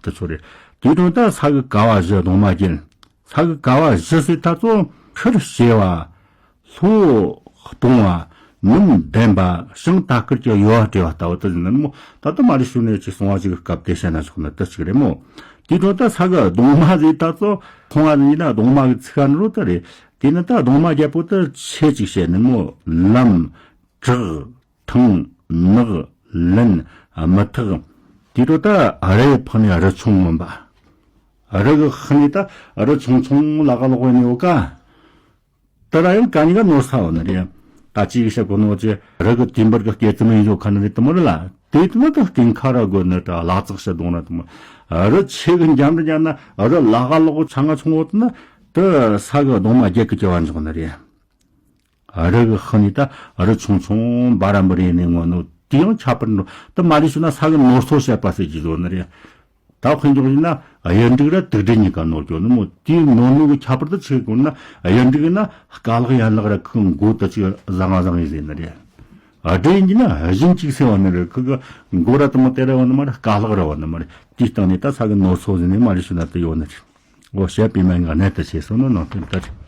དེ་ཆོ་རེད། དེ་རུ་ད་ས་གི་ཀ་བ་བཞི་གདོང་མ་རྒྱལ། ས་གི་ཀ་བ་བཞི་ཟེར་ད་ཚོ་ཤར་བྱེ་བ། ལྷོ་སྟོང་བ། ནུམ་ལྡན་པ་ཞིང་ལྟ་སྐུལ་གྱི་ཡོ་བ་སྤྲས་པ་ལྟ་བུ་དེ་ཡིན་ན་མོ། ད་ལྟ་མ་རེ་ཞུ་ནས་ཅིག་སོང་བ་ཅིག་སྐབས་དེ་བཤད་ན་ཆོག་ན་དེ་ཅིག་རེད་མོ། དེའི་འཕྲོ་ད་ས་གི་གདུང་མ་ཟིག་ད་ཚོ་མཐོང་བ་ཡིན་ན་གདུང་མ་གི་ཚིག་ཁ་ནི་རོ་ད་རེད། དེ་ནི་ད་གདུང་མ་རྒྱལ་པོ་དེ་ཆེ་ཅིག་བཤད་ནི་མོ། ལམ། བྲག། ཐང་། ནགས། ལན། མི་ཐག་དེའི་འཕྲོ་ད་རི་ཡི་ཕག་ནི་རི་ཆུང་མིན་པ། རི་གི་ཕག་ནི་ད་རི་ཆུང་ཆུང་ལ་ག་ལོག་ཡོད་ནི་ཡོད་ཀ། དེ་ར་ཡང་ག་ཉི་ག་ནོར་ས་བ་ནི་རེད། ད་ཅིག་བཤད་གོ་ནོ་ཅི་རི་གི་དུས་འབར་གི་སྐེ་ཙི་མི་ཡོད་ཁ་ནི་རེད་དུ་མ་རེད་ལ། དེ་དུ་མ་ད་སྐེ་ཁ་ར་དགོས་ནི་ད་ལག་ཙག་བཤད་གདོང་ར་དུ་མ། རི་ཆེ་གི་འཇམ་རི་འཇམ་ན་རི་ལ་ག་ལོག་ཆང་ང་ཆུང་བོ་དུ་ན་དེ་ས་གི་གདུང་མ་རྒྱལ་གི་སྐྱེ་བ་འཇོག་ནི་རེད། རི་གི་ཕག་ནི་ད་རི་ཆུང་ཆུང་འབའ་ར་འབུར་ཡིན་ནི་ངོ་ནོ་དེ་ཡང་ཁྱད་པར་འགྲོ་ད་མ་རེད་ཞུ་ན་ས་གི་ནོར་སོ་བཤད་པ་ཟེར་གྱི་བཟོ་ནི་རེད། ད་དཔེ་འཇོག་ཡིན་ན་གཡུ་འབྲུག་ར་དུག་སྦྲུལ་གཉིས་ཀ་ནོར་གྱོ་ནི་མོ། དེའི་ནོར་ནོ་གི་ཁྱད་པར་དུ་ཆེ་དགོས་ན་གཡུ་འབྲུག་ཡིན་ན་སྐ་ལག་ཡན་ལག་ར་ཁུ་མགོ་དུ་ཅིག་བཟང་ང་བཟང་ཡིན་ཟེར་ནི་རེད། སྦྲུལ་ཡིན་གྱི་ན་བཞིན་གཅིག་སེ་བ་ནི་རེད། ཁུ་གི་མགོ་ར་དུ་མ་དེ་ར་བ་ནི་མ་རེད། སྐ་ལག་ར་བ་ནི་མ་རེད། དེའི་སྟེང་ནས་ད་ས་གི་ནོར་སོ་ཟེར་ནི་མ་རེད་ཞུ་ན་དུ་ཡོད་ནི་རེད། འོ་བཤད་པའི་མན་ངག་གནད་དུ་བྱས་སོ་ནོ་ནང་དོན་དུ་རེད།